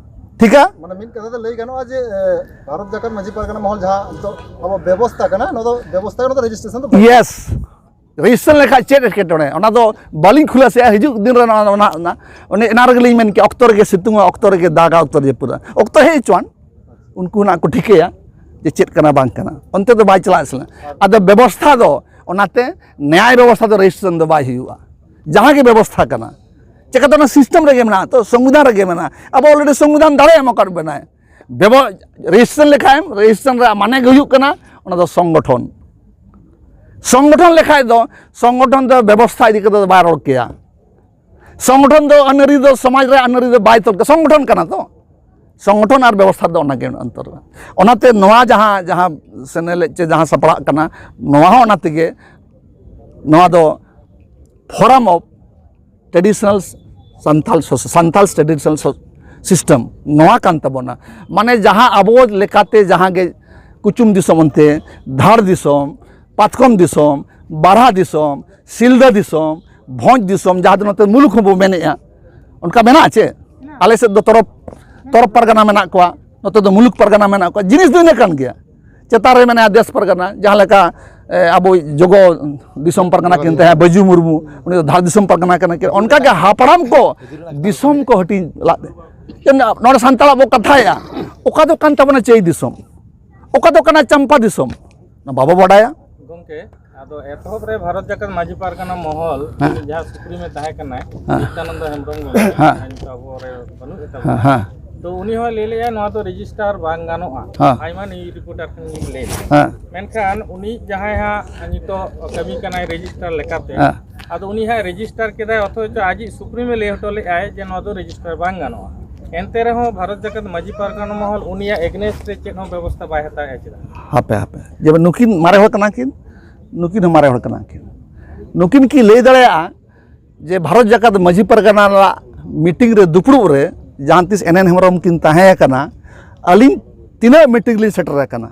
ᱴᱷᱤᱠᱟ? ᱢᱟᱱᱮ ᱢᱤᱫ ᱠᱟᱛᱷᱟ ᱛᱮ ᱞᱟᱹᱭ ᱜᱟᱱᱚᱜᱼᱟ ᱡᱮ, ᱮ, ᱵᱷᱟᱨᱚᱛ ᱡᱟᱠᱟᱛ ᱢᱟᱹᱡᱷᱤ ᱯᱟᱨᱜᱟᱱᱟ ᱢᱚᱦᱚᱞ ᱡᱟᱦᱟᱸ ᱱᱤᱛᱚᱜ ᱟᱵᱚ ᱵᱮᱵᱚᱥᱛᱷᱟ ᱠᱟᱱᱟ, ᱱᱚᱣᱟ ᱫᱚ ᱵᱮᱵᱚᱥᱛᱷᱟ ᱠᱟᱱᱟ, ᱱᱚᱣᱟ ᱫᱚ ᱨᱮᱡᱤᱥᱴᱨᱮᱥᱚᱱ ᱫᱚ ᱵᱟᱝ᱾ ᱤᱭᱮᱥ, ᱨᱮᱡᱤᱥᱴᱨᱮᱥᱚᱱ ᱞᱮᱠᱷᱟᱡ ᱪᱮᱫ ᱮᱴᱠᱮᱴᱚᱬᱮ? ᱚᱱᱟ ᱫᱚ ᱵᱟᱹᱞᱤᱧ ᱠᱷᱩᱞᱟᱹᱥᱮᱜᱼᱟ, ᱦᱤᱡᱩᱜ ᱫᱤᱱ ᱨᱮ ᱱᱚᱣᱟ, ᱚᱱᱟ, ᱚᱱᱟ, ᱚᱱᱮ ᱚᱱᱟ ᱨᱮᱜᱮ ᱞᱤᱧ ᱢᱮᱱ ᱠᱮᱜᱼᱟ, ᱚᱠᱛᱚ ᱨᱮᱜᱮ ᱥᱤᱛᱩᱝᱟ, ᱚᱠᱛᱚ ᱨᱮᱜᱮ ᱫᱟᱜᱟ, ᱚᱠᱛᱚ ᱨᱮ ᱡᱟᱹᱯᱩᱫᱟ, ᱚᱠᱛᱚ ᱦᱮᱡ ᱦᱚᱪᱚᱣᱟᱱ᱾ ᱩᱱᱠᱩ ᱱᱟᱜ ᱠᱚ ᱴᱷᱤᱠᱟᱹᱭᱟ ᱡᱮ ᱪᱮᱫ ᱠᱟᱱᱟ ᱵᱟᱝ ᱠᱟᱱᱟ, ᱚᱱᱛᱮ ᱫᱚ ᱵᱟᱭ ᱪᱟᱞᱟᱜ ᱥᱟᱱᱟ᱾ ᱟᱫᱚ ᱵᱮᱵᱚᱥᱛᱷᱟ ᱫᱚ, ᱚᱱᱟᱛᱮ ᱱᱮᱭᱟᱭ ᱵᱮᱵᱚᱥᱛᱷᱟ ᱫᱚ ᱨᱮᱡᱤᱥᱴᱨᱮᱥᱚᱱ ᱫᱚ ᱵᱟᱭ ᱦᱩᱭᱩᱜᱼᱟ᱾ ᱡᱟᱦᱟᱸ ᱜᱮ ᱵᱮᱵᱚᱥᱛᱷᱟ ᱠᱟᱱᱟ, ᱪᱮᱠᱟᱛᱮ ᱚᱱᱟ ᱥᱤᱥᱴᱮᱢ ᱨᱮᱜᱮ ᱢᱮᱱᱟᱜᱼᱟ, ᱛᱚ ᱥᱚᱝᱵᱤᱫᱷᱟᱱ ᱨᱮᱜᱮ ᱢᱮᱱᱟᱜᱼᱟ᱾ ᱟᱵᱚ ᱚᱞᱨᱮᱰᱤ ᱥᱚᱝᱵᱤᱫᱷᱟᱱ ᱫᱟᱲᱮ ᱮᱢ ᱟᱠᱟᱫ ᱵᱚᱱᱟᱭ, ᱵᱮᱵᱚ ᱨᱮᱡᱤᱥᱴᱨᱮᱥᱚᱱ ᱞᱮᱠᱷᱟᱱ ᱨᱮᱡᱤᱥᱴᱨᱮᱥᱚᱱ ᱨᱮᱭᱟᱜ ᱢᱟᱱᱮ ᱜᱮ ᱦᱩᱭᱩᱜ ᱠᱟᱱᱟ ᱚᱱᱟ ᱫᱚ ᱥᱚᱝᱜᱚᱴᱷᱚᱱ᱾ ᱥᱚᱝᱜᱚᱴᱷᱚᱱ ᱞᱮᱠᱷᱟᱡ ᱫᱚ ᱥᱚᱝᱜᱚᱴᱷᱚᱱ ᱫᱚ ᱵᱮᱵᱚᱥᱛᱷᱟ ᱤᱫᱤ ᱠᱟᱛᱮ ᱫᱚ ᱵᱟᱭ ᱨᱚᱲ ᱠᱮᱭᱟ᱾ ᱥᱚᱝᱜᱚᱴᱷᱚᱱ ᱫᱚ ᱟᱹᱱ ᱟᱹᱨᱤ ᱫᱚ ᱥᱚᱢᱟᱡᱽ ᱨᱮ ᱟᱹᱱ ᱟᱹᱨᱤ ᱫᱚ ᱵᱟᱭ ᱛᱚᱞ ᱠᱮᱭᱟ᱾ ᱥᱚᱝᱜᱚᱴᱷᱚᱱ ᱠᱟᱱᱟ ᱛᱚ, ᱥᱚᱝᱜᱚᱴᱷᱚᱱ ᱟᱨ ᱵᱮᱵᱚᱥᱛᱷᱟ ᱫᱚ ᱚᱱᱟ ᱜᱮ ᱚᱱᱛᱚᱨ ᱨᱮ᱾ ᱚᱱᱟᱛᱮ ᱱᱚᱣᱟ ᱡᱟᱦᱟᱸ ᱡᱟᱦᱟᱸ ᱥᱮᱱᱮᱞᱮᱫ ᱪᱮ ᱡᱟᱦᱟᱸ ᱥᱟᱯᱲᱟᱜ ᱠᱟᱱᱟ, ᱱᱚᱣᱟ ᱦᱚᱸ ᱚᱱᱟ ᱛᱮᱜᱮ, ᱱᱚᱣᱟ ᱫᱚ ᱯᱷᱳᱨᱟᱢ ᱚᱯᱷ ᱴᱨᱮᱰᱤᱥᱚᱱᱟᱞ ᱥᱟᱱᱛᱟᱞ ᱥᱳᱥ-, ᱥᱟᱱᱛᱟᱞ ᱴᱨᱮᱰᱤᱥᱚᱱᱟᱞ ᱥᱳ-, ᱥᱤᱥᱴᱮᱢ ᱱᱚᱣᱟ ᱠᱟᱱ ᱛᱟᱵᱚᱱᱟ᱾ ᱢᱟᱱᱮ ᱡᱟᱦᱟᱸ ᱟᱵᱚ ᱞᱮᱠᱟᱛᱮ ᱡᱟᱦᱟᱸ ᱜᱮ ᱠᱩᱪᱩᱢ ᱫᱤᱥᱚᱢ ᱚᱱᱛᱮ, ᱫᱷᱟᱲ ᱫᱤᱥᱚᱢ, ᱯᱟᱛᱠᱚᱢ ᱫᱤᱥᱚᱢ, ᱵᱟᱨᱦᱟ ᱫᱤᱥᱚᱢ, ᱥᱤᱞᱫᱟᱹ ᱫᱤᱥᱚᱢ, ᱵᱷᱚᱸᱡᱽ ᱫᱤᱥᱚᱢ, ᱡᱟᱦᱟᱸ ᱫᱚ ᱱᱚᱛᱮ ᱢᱩᱞᱩᱠ ᱦᱚᱸᱵᱚ ᱢᱮᱱᱮᱜᱼᱟ, ᱚᱱᱠᱟ ᱢᱮᱱᱟᱜᱼᱟ ᱪᱮ? ᱟᱞᱮ ᱥᱮᱫ ᱫᱚ ᱛᱚᱨᱚᱯ, ᱛᱚᱨᱚᱯ ᱯᱟᱨᱜᱟᱱᱟ ᱢᱮᱱᱟᱜ ᱠᱚᱣᱟ, ᱱᱚᱛᱮ ᱫᱚ ᱢᱩᱞᱩᱠ ᱯᱟᱨᱜᱟᱱᱟ ᱢᱮᱱᱟᱜ ᱠᱚᱣᱟ᱾ ᱡᱤᱱᱤᱥ ᱫᱚ ᱤᱱᱟᱹ ᱠᱟᱱ ᱜᱮᱭᱟ᱾ ᱪᱮᱛᱟᱱ ᱨᱮ ᱢᱮᱱᱟᱭᱟ ᱫᱮᱥ ᱯᱟᱨᱜᱟᱱᱟ, ᱡᱟᱦᱟᱸ ᱞᱮᱠᱟ, ᱮ, ᱟᱵᱚ ᱡᱚᱜᱚ ᱫᱤᱥᱚᱢ ᱯᱟᱨᱜᱟᱱᱟ ᱠᱤᱱ ᱛᱟᱦᱮᱸ, ᱵᱟᱹᱡᱩ ᱢᱩᱨᱢᱩ, ᱩᱱᱤ ᱫᱚ ᱫᱷᱟᱲ ᱫᱤᱥᱚᱢ ᱯᱟᱨᱜᱟᱱᱟ ᱠᱟᱱᱟ ᱠᱤᱱ᱾ ᱚᱱᱠᱟ ᱜᱮ ᱦᱟᱯᱲᱟᱢ ᱠᱚ ᱫᱤᱥᱚᱢ ᱠᱚ ᱦᱟᱹᱴᱤᱧ ᱞᱟᱜ ᱛᱮ᱾ ᱡᱮᱢᱚᱱ ᱱᱚᱰᱮ ᱥᱟᱱᱛᱟᱲᱟᱜ ᱵᱚ ᱠᱟᱛᱷᱟᱭᱟ, ᱚᱠᱟ ᱫᱚ ᱠᱟᱱ ᱛᱟᱵᱚᱱᱟ ᱪᱟᱹᱭ ᱫᱤᱥᱚᱢ, ᱚᱠᱟ ᱫᱚ ᱠᱟᱱᱟ ᱪᱟᱢᱯᱟ ᱫᱤᱥᱚᱢ, ᱚᱱᱟ ᱵᱟᱵᱚ ᱵᱟᱰᱟᱭᱟ᱾ ᱜᱚᱢᱠᱮ, ᱟᱫᱚ ᱮᱛᱚᱦᱚᱵ ᱨᱮ ᱵᱷᱟᱨᱚᱛ ᱡᱟᱠᱟᱛ ᱢᱟᱹᱡᱷᱤ ᱯᱟᱨᱜᱟᱱᱟ ᱢᱚᱦᱚᱞ, ᱦᱮᱸ᱾ ᱩᱱᱤ ᱡᱟᱦᱟᱸ ᱥᱩᱯᱨᱤᱢ ᱮ ᱛᱟᱦᱮᱸ ᱠᱟᱱᱟᱭ, ᱦᱮᱸ᱾ ᱱᱤᱛᱭᱟᱱᱚᱱᱫᱚ ᱦᱮᱢᱵᱨᱚᱢ ᱜᱚᱢᱠᱮ, ᱦᱮᱸ᱾ ᱡᱟᱦᱟᱸᱭ ᱱᱤᱛᱚᱜ ᱟᱵᱚ ᱨᱮ ᱵᱟᱹᱱᱩᱜ ᱮ ᱛᱟᱵᱚᱱᱟ᱾ ᱦᱮᱸ, ᱦᱮᱸ᱾ ᱛᱚ ᱩᱱᱤ ᱦᱚᱸᱭ ᱞᱟᱹᱭ ᱞᱮᱜᱼᱟ ᱱᱚᱣᱟ ᱫᱚ ᱨᱮᱡᱤᱥᱴᱟᱨ ᱵᱟᱝ ᱜᱟᱱᱚᱜᱼᱟ᱾ ᱦᱮᱸ᱾ ᱟᱭᱢᱟ ᱱᱤᱭᱩᱡᱽ ᱨᱤᱯᱳᱨᱴᱟᱨ ᱴᱷᱮᱱ ᱜᱮ ᱞᱟᱹᱭ ᱞᱮᱜᱼᱟ᱾ ᱦᱮᱸ᱾ ᱢᱮᱱᱠᱷᱟᱱ ᱩᱱᱤ ᱡᱟᱦᱟᱸᱭ ᱦᱟᱸᱜ ᱱᱤᱛᱚᱜ ᱠᱟᱹᱢᱤ ᱠᱟᱱᱟᱭ ᱨᱮᱡᱤᱥᱴᱟᱨ ᱞᱮᱠᱟᱛᱮ, ᱦᱮᱸ᱾ ᱟᱫᱚ ᱩᱱᱤ ᱦᱟᱸᱜ ᱨᱮᱡᱤᱥᱴᱟᱨ ᱠᱮᱫᱟᱭ, ᱚᱛᱷᱚᱪᱚ ᱟᱡᱤᱡ ᱥᱩᱯᱨᱤᱢ ᱮ ᱞᱟᱹᱭ ᱦᱚᱴᱚ ᱞᱮᱜᱼᱟᱭ ᱡᱮ ᱱᱚᱣᱟ ᱫᱚ ᱨᱮᱡᱤᱥᱴᱟᱨ ᱵᱟᱝ ᱜᱟᱱᱚᱜᱼᱟ᱾ ᱮᱱᱛᱮ ᱨᱮᱦᱚᱸ ᱵᱷᱟᱨᱚᱛ ᱡᱟᱠᱟᱛ ᱢᱟᱹᱡᱷᱤ ᱯᱟᱨᱜᱟᱱᱟ ᱢᱚᱦᱚᱞ ᱩᱱᱤᱭᱟᱜ ᱮᱜᱽᱱᱮᱥᱴ ᱨᱮ ᱪᱮᱫ ᱦᱚᱸ ᱵᱮᱵᱚᱥᱛᱷᱟ ᱵᱟᱭ ᱦᱟᱛᱟᱣᱮᱫᱼᱟ, ᱪᱮᱫᱟᱜ? ᱦᱟᱯᱮ, ᱦᱟᱯᱮ, ᱡᱮ ᱱᱩᱠᱤᱱ ᱢᱟᱨᱮ ᱦᱚᱲ ᱠᱟᱱᱟ ᱠᱤᱱ, ᱱᱩᱠᱤᱱ ᱦᱚᱸ ᱢᱟᱨᱮ ᱦᱚᱲ ᱠᱟᱱᱟ ᱠᱤᱱ᱾ ᱱᱩᱠᱤᱱ ᱠᱤ ᱞᱟᱹᱭ ᱫᱟᱲᱮᱭᱟᱜᱼᱟ ᱡᱮ ᱵᱷᱟᱨᱚᱛ ᱡᱟᱠᱟᱛ ᱢᱟᱹᱡᱷᱤ ᱯᱟᱨᱜᱟᱱᱟ ᱨᱮᱱᱟᱜ ᱢᱤᱴᱤᱝ ᱨᱮ ᱫᱩᱯᱲᱩᱵ ᱨᱮ ᱡᱟᱦᱟᱸ ᱛᱤᱥ ᱮᱱ ᱮᱱ ᱦᱮᱢᱵᱨᱚᱢ ᱠᱤᱱ ᱛᱟᱦᱮᱸ ᱠᱟᱱᱟ, ᱟᱹᱞᱤᱧ ᱛᱤᱱᱟᱹᱜ ᱢᱤᱴᱤᱝ ᱞᱤᱧ ᱥᱮᱴᱮᱨ ᱟᱠᱟᱱᱟ?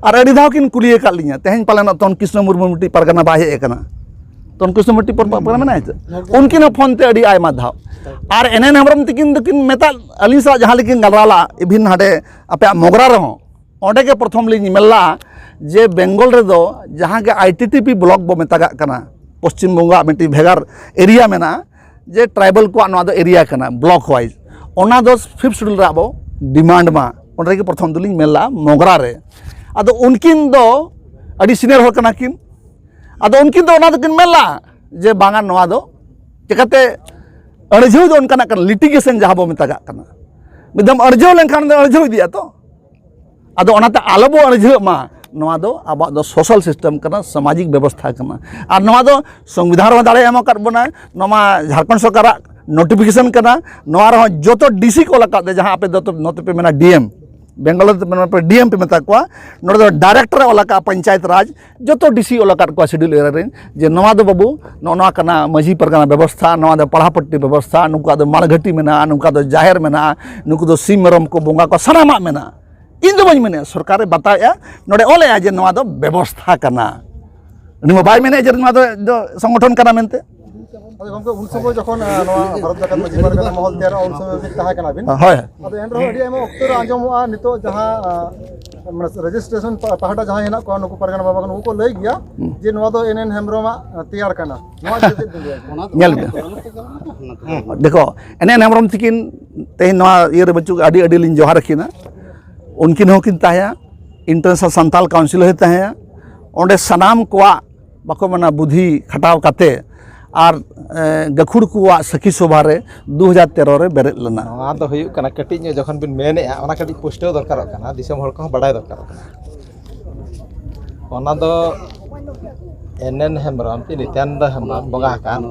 ᱟᱨ ᱟᱹᱰᱤ ᱫᱷᱟᱣ ᱠᱤᱱ ᱠᱩᱞᱤ ᱟᱠᱟᱫ ᱞᱤᱧᱟ, ᱛᱮᱦᱮᱧ ᱯᱟᱞᱮᱱᱚᱜ ᱛᱚᱱ ᱠᱨᱤᱥᱱᱚ ᱢᱩᱨᱢᱩ ᱢᱤᱫᱴᱤᱡ ᱯᱟᱨᱜᱟᱱᱟ ᱵᱟᱭ ᱦᱮᱡ ᱟᱠᱟᱱᱟ, ᱛᱚᱱ ᱠᱨᱤᱥᱱᱚ ᱢᱤᱫᱴᱤᱡ ᱯᱚᱨ-, ᱯᱟᱨᱜᱟᱱᱟ ᱢᱮᱱᱟᱭᱟ ᱥᱮ? ᱩᱱᱠᱤᱱ ᱦᱚᱸ ᱯᱷᱳᱱ ᱛᱮ ᱟᱹᱰᱤ ᱟᱭᱢᱟ ᱫᱷᱟᱣ᱾ ᱟᱨ ᱮᱱ ᱮᱱ ᱦᱮᱢᱵᱨᱚᱢ ᱛᱤᱠᱤᱱ ᱫᱚᱠᱤᱱ ᱢᱮᱛᱟᱜ, ᱟᱹᱞᱤᱧ ᱥᱟᱞᱟᱜ ᱡᱟᱦᱟᱸ ᱞᱮᱠᱤᱱ ᱜᱟᱞᱢᱟᱨᱟᱣ ᱞᱟᱜᱼᱟ, ᱤᱵᱷᱤᱱ ᱦᱟᱸᱰᱮ ᱟᱯᱮᱭᱟᱜ ᱢᱚᱜᱽᱨᱟ ᱨᱮᱦᱚᱸ, ᱚᱸᱰᱮ ᱜᱮ ᱯᱨᱚᱛᱷᱚᱢ ᱞᱤᱧ ᱧᱮᱞ ᱞᱟᱜᱼᱟ ᱡᱮ ᱵᱮᱝᱜᱚᱞ ᱨᱮᱫᱚ ᱡᱟᱦᱟᱸ ᱜᱮ I T T P block ᱵᱚ ᱢᱮᱛᱟᱜᱟᱜ ᱠᱟᱱᱟ, ᱯᱚᱥᱪᱤᱢ ᱵᱚᱝᱜᱚ ᱟᱜ ᱢᱤᱫᱴᱤᱡ ᱵᱷᱮᱜᱟᱨ ᱮᱨᱤᱭᱟ ᱢᱮᱱᱟᱜᱼᱟ, ᱡᱮ ᱴᱨᱟᱭᱵᱟᱞ ᱠᱚᱣᱟᱜ ᱱᱚᱣᱟ ᱫᱚ ᱮᱨᱤᱭᱟ ᱠᱟᱱᱟ ᱵᱞᱚᱠ ᱣᱟᱭᱤᱡ, ᱚᱱᱟ ᱫᱚ ᱯᱷᱤᱯᱛᱷ ᱥᱤᱰᱩᱞ ᱨᱮ ᱟᱵᱚ ᱰᱤᱢᱟᱱᱰ ᱢᱟ᱾ ᱚᱸᱰᱮ ᱜᱮ ᱯᱨᱚᱛᱷᱚᱢ ᱫᱚᱞᱤᱧ ᱢᱮᱱ ᱞᱟᱜᱼᱟ, ᱢᱚᱜᱽᱨᱟ ᱨᱮ᱾ ᱟᱫᱚ ᱩᱱᱠᱤᱱ ᱫᱚ ᱟᱹᱰᱤ ᱥᱤᱱᱤᱭᱟᱨ ᱦᱚᱲ ᱠᱟᱱᱟ ᱠᱤᱱ᱾ ᱟᱫᱚ ᱩᱱᱠᱤᱱ ᱫᱚ ᱚᱱᱟ ᱫᱚᱠᱤᱱ ᱢᱮᱱ ᱞᱟᱜᱼᱟ ᱡᱮ ᱵᱟᱝᱟ, ᱱᱚᱣᱟ ᱫᱚ ᱪᱤᱠᱟᱹᱛᱮ ᱟᱹᱲᱡᱷᱟᱹᱣ ᱫᱚ ᱚᱱᱠᱟᱱᱟᱜ ᱠᱟᱱᱟ, ᱞᱤᱴᱤᱜᱮᱥᱚᱱ ᱡᱟᱦᱟᱸ ᱵᱚ ᱢᱮᱛᱟᱜᱟᱜ ᱠᱟᱱᱟ᱾ ᱢᱤᱫ ᱫᱷᱟᱣ ᱟᱹᱲᱡᱷᱟᱹᱣ ᱞᱮᱱᱠᱷᱟᱱ ᱫᱚ ᱟᱹᱲᱡᱷᱟᱹᱣ ᱤᱫᱤᱜᱼᱟ ᱛᱚ᱾ ᱟᱫᱚ ᱚᱱᱟᱛᱮ ᱟᱞᱚ ᱵᱚ ᱟᱹᱲᱡᱷᱟᱹᱜ ᱢᱟ᱾ ᱱᱚᱣᱟ ᱫᱚ ᱟᱵᱚᱣᱟᱜ ᱫᱚ ᱥᱳᱥᱟᱞ ᱥᱤᱥᱴᱮᱢ ᱠᱟᱱᱟ, ᱥᱟᱢᱟᱡᱤᱠ ᱵᱮᱵᱚᱥᱛᱷᱟ ᱠᱟᱱᱟ᱾ ᱟᱨ ᱱᱚᱣᱟ ᱫᱚ ᱥᱚᱝᱵᱤᱫᱷᱟᱱ ᱨᱮᱦᱚᱸ ᱫᱟᱲᱮ ᱮᱢ ᱟᱠᱟᱫ ᱵᱚᱱᱟ, ᱱᱚᱣᱟ ᱢᱟ ᱡᱷᱟᱲᱠᱷᱚᱸᱰ ᱥᱚᱨᱠᱟᱨᱟᱜ ᱱᱳᱴᱤᱯᱷᱤᱠᱮᱥᱚᱱ ᱠᱟᱱᱟ᱾ ᱱᱚᱣᱟ ᱨᱮᱦᱚᱸ ᱡᱚᱛᱚ ᱰᱤᱥᱤ ᱠᱚ ᱚᱞ ᱟᱠᱟᱫ ᱛᱮ, ᱡᱟᱦᱟᱸ ᱟᱯᱮ ᱫᱚ ᱱᱚᱛᱮ ᱯᱮ ᱢᱮᱱᱟ ᱰᱤ ᱮᱢ, ᱵᱮᱝᱜᱚᱞ ᱨᱮ ᱢᱮᱱᱟ ᱯᱮ ᱰᱤ ᱮᱢ ᱯᱮ ᱢᱮᱛᱟ ᱠᱚᱣᱟ, ᱱᱚᱰᱮ ᱫᱚ ᱰᱟᱭᱨᱮᱠᱴᱚᱨ ᱮ ᱚᱞ ᱟᱠᱟᱫ ᱯᱚᱧᱪᱟᱭᱮᱛ ᱨᱟᱡᱽ, ᱡᱚᱛᱚ ᱰᱤᱥᱤ ᱚᱞ ᱟᱠᱟᱫ ᱠᱚᱣᱟ ᱥᱤᱰᱩᱞ ᱮᱨᱤᱭᱟ ᱨᱮᱱ, ᱡᱮ ᱱᱚᱣᱟ ᱫᱚ ᱵᱟᱹᱵᱩ ᱱᱚᱜᱼᱚ ᱱᱚᱣᱟ ᱠᱟᱱᱟ ᱢᱟᱹᱡᱷᱤ ᱯᱟᱨᱜᱟᱱᱟ ᱵᱮᱵᱚᱥᱛᱷᱟ, ᱱᱚᱣᱟ ᱫᱚ ᱯᱟᱲᱦᱟ ᱯᱟᱹᱴᱤ ᱵᱮᱵᱚᱥᱛᱷᱟ, ᱱᱩᱠᱩᱣᱟᱜ ᱫᱚ ᱢᱟᱲᱜᱷᱟᱹᱴᱤ ᱢᱮᱱᱟᱜᱼᱟ, ᱱᱩᱠᱩᱣᱟᱜ ᱫᱚ ᱡᱟᱦᱮᱨ ᱢᱮᱱᱟᱜᱼᱟ, ᱱᱩᱠᱩ ᱫᱚ ᱥᱤᱢ ᱢᱮᱨᱚᱢ ᱠᱚ ᱵᱚᱸᱜᱟ ᱠᱚ ᱥᱟᱱᱟᱢᱟᱜ ᱢᱮᱱᱟᱜᱼᱟ᱾ ᱤᱧ ᱫᱚ ᱵᱟᱹᱧ ᱢᱮᱱᱮᱫᱼᱟ, ᱥᱚᱨᱠᱟᱨᱮ ᱵᱟᱛᱟᱣᱮᱫᱼᱟ, ᱱᱚᱰᱮ ᱚᱞᱮᱜᱼᱟ ᱡᱮ ᱱᱚᱣᱟ ᱫᱚ ᱵᱮᱵᱚᱥᱛᱷᱟ ᱠᱟᱱᱟ᱾ ᱩᱱᱤ ᱢᱟ ᱵᱟᱭ ᱢᱮᱱᱮᱫᱼᱟ ᱡᱮ ᱱᱚᱣᱟ ᱫᱚ, ᱫᱚ ᱥᱚᱝᱜᱚᱴᱷᱚᱱ ᱠᱟᱱᱟ ᱢᱮᱱᱛᱮ᱾ ᱟᱫᱚ ᱜᱚᱢᱠᱮ, ᱩᱱ ᱥᱚᱢᱚᱭ ᱡᱚᱠᱷᱚᱱ, ᱟᱸ, ᱱᱚᱣᱟ ᱵᱷᱟᱨᱚᱛ ᱡᱟᱠᱟᱛ ᱢᱟᱹᱡᱷᱤ ᱯᱟᱨᱜᱟᱱᱟ ᱢᱚᱦᱚᱞ ᱛᱮᱭᱟᱨᱚᱜᱼᱟ, ᱩᱱ ᱥᱚᱢᱚᱭ ᱵᱤᱱ ᱛᱟᱦᱮᱸ ᱠᱟᱱᱟ ᱵᱤᱱ᱾ ᱦᱳᱭ᱾ ᱟᱫᱚ ᱮᱱ ᱨᱮᱦᱚᱸ ᱟᱹᱰᱤ ᱟᱭᱢᱟ ᱚᱠᱛᱚ ᱨᱮ ᱟᱸᱡᱚᱢᱚᱜᱼᱟ, ᱱᱤᱛᱚᱜ ᱡᱟᱦᱟᱸ, ᱟᱸ, ᱢᱟᱱᱮ ᱨᱮᱡᱤᱥᱴᱨᱮᱥᱚᱱ ᱯᱟ-, ᱯᱟᱦᱴᱟ ᱡᱟᱦᱟᱸᱭ ᱦᱮᱱᱟᱜ ᱠᱚᱣᱟ, ᱱᱩᱠᱩ ᱯᱟᱨᱜᱟᱱᱟ ᱵᱟᱵᱟ ᱠᱚ, ᱱᱩᱠᱩ ᱠᱚ ᱞᱟᱹᱭ ᱜᱮᱭᱟ ᱦᱩᱸ᱾ ᱡᱮ ᱱᱚᱣᱟ ᱫᱚ ᱮᱱ ᱮᱱ ᱦᱮᱢᱵᱨᱚᱢᱟᱜ, ᱟᱸ, ᱛᱮᱭᱟᱨ ᱠᱟᱱᱟ᱾ ᱱᱚᱣᱟ ᱪᱮᱫ ᱵᱤᱱ ᱞᱟᱹᱭᱟ? ᱧᱮᱞ ᱵᱤᱱ᱾ ᱫᱮᱠᱷᱚ, ᱮᱱ ᱮᱱ ᱦᱮᱢᱵᱨᱚᱢ ᱛᱤᱠᱤᱱ ᱛᱮᱦᱮᱧ ᱱᱚᱣᱟ ᱤᱭᱟᱹ ᱨᱮ ᱵᱟᱹᱪᱩᱜ, ᱟᱹᱰᱤ, ᱟᱹᱰᱤ ᱞᱤᱧ ᱡᱚᱦᱟᱨ ᱟᱹᱠᱤᱱᱟ᱾ ᱩᱱᱠᱤᱱ ᱦᱚᱸᱠᱤᱱ ᱛᱟᱦᱮᱸᱭᱟ, ᱤᱱᱴᱟᱨᱱᱮᱥᱱᱟᱞ ᱥᱟᱱᱛᱟᱞ ᱠᱟᱣᱩᱱᱥᱤᱞ ᱦᱚᱸᱭ ᱛᱟᱦᱮᱸᱭᱟ᱾ ᱚᱸᱰᱮ ᱥᱟᱱᱟᱢ ᱠᱚᱣᱟᱜ ᱵᱟᱠᱚ ᱢᱮᱱᱟ ᱵᱩᱫᱷᱤ ᱠᱷᱟᱴᱟᱣ ᱠᱟᱛᱮ ᱟᱨ, ᱮ, ᱜᱟᱹᱠᱷᱩᱲ ᱠᱚᱣᱟᱜ ᱥᱟᱹᱠᱷᱤ ᱥᱚᱵᱷᱟ ᱨᱮ ᱫᱩ ᱦᱟᱡᱟᱨ ᱛᱮᱨᱚ ᱨᱮ ᱵᱮᱨᱮᱫ ᱞᱮᱱᱟ᱾ ᱱᱚᱣᱟ ᱫᱚ ᱦᱩᱭᱩᱜ ᱠᱟᱱᱟ, ᱠᱟᱹᱴᱤᱡ ᱧᱚᱜ ᱡᱚᱠᱷᱚᱱ ᱵᱤᱱ ᱢᱮᱱᱮᱫᱼᱟ, ᱚᱱᱟ ᱠᱟᱹᱴᱤᱡ ᱯᱩᱥᱴᱟᱹᱣ ᱫᱚᱨᱠᱟᱨᱚᱜ ᱠᱟᱱᱟ, ᱫᱤᱥᱚᱢ ᱦᱚᱲ ᱠᱚᱦᱚᱸ ᱵᱟᱰᱟᱭ ᱫᱚᱨᱠᱟᱨᱚᱜ ᱠᱟᱱᱟ᱾ ᱚᱱᱟ ᱫᱚ ᱮᱱ ᱮᱱ ᱦᱮᱢᱵᱨᱚᱢ ᱪᱮ ᱱᱤᱛᱭᱟᱱᱫᱚ ᱦᱮᱢᱵᱨᱚᱢ ᱵᱚᱸᱜᱟ ᱟᱠᱟᱱ,